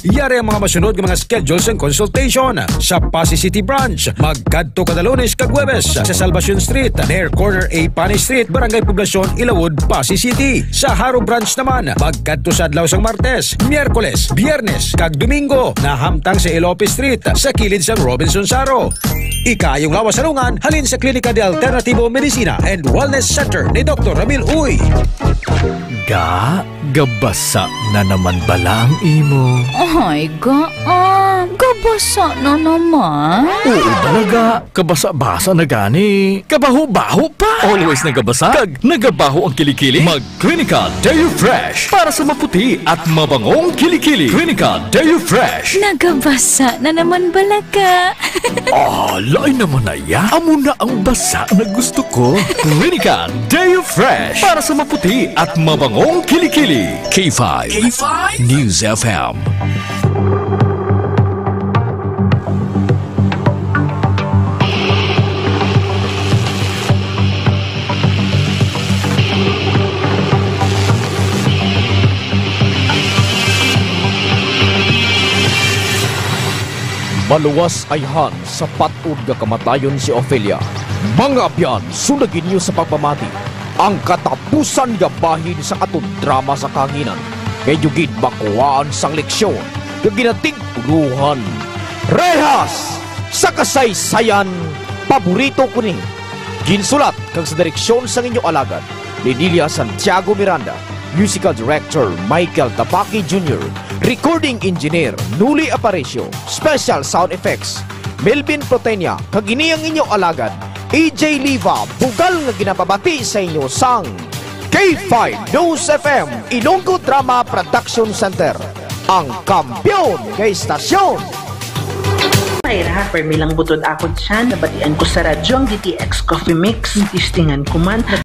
Yari ang mga masunod nga mga schedule sang consultation. Sa Passi City Branch, magkadto kada Lunes kag Huwebes sa Salvacion Street, near corner A Panay Street, Barangay Poblacion, Ilawod, Passi City. Sa Jaro Branch naman, magkadto sa adlaw sang Martes, Miyerkules, Biyernes, kag Domingo, nahamtang sa Elope Street, sa kilid sang Robinson Jaro. Ikaayong lawas sa lungan, halin sa Klinika de Alternativo Medicina and Wellness Center ni Doktor Ramil Uy. Ga, gabasa na naman bala ang imo? Ay, ga, ah, gabasa na naman? Oo, bala, ga. Kabasa-basa na gani. Kabaho-baho pa. Always nagabasa kag nagabaho ang kilikili. Mag Clinica Deo Fresh para sa maputi at mabangong kilikili. Clinica Deo Fresh. Nagabasa na naman bala ka. Ah, lain naman na ya. Amo na ang basa na gusto ko. Clinica Deo Fresh para sa maputi at mabangong kilikili. K five K five News F M. Maluwas ayhan sa pat-od nga kamatayon si Ofelia. Mga abyan, sundagi ninyo sa pagpamati. Ang katapusan nga bahin sa aton drama sa kahanginan, nga inyo gid makuhaan sang leksyon nga ginatigtuluhan Rehas sa Kasaysayan. Paborito ko ni. Ginsulat kag sa direksyon sang inyo alagad, Linilia Santiago Miranda. Musical Director, Michael Tapaki Junior. Recording Engineer, Nuli Aparicio. Special Sound Effects, Melvin Protenia. Kag ini ang inyo alagad, A J Liva, bugal nga ginapabati sa inyo sang K five News F M, Ilonggo Drama Production Center, ang kampiyon nga istasyon. Mayra, permi lang butod ako dyan. Nabatian ko sa radyo ang D T X Coffee Mix. Testingan ko man.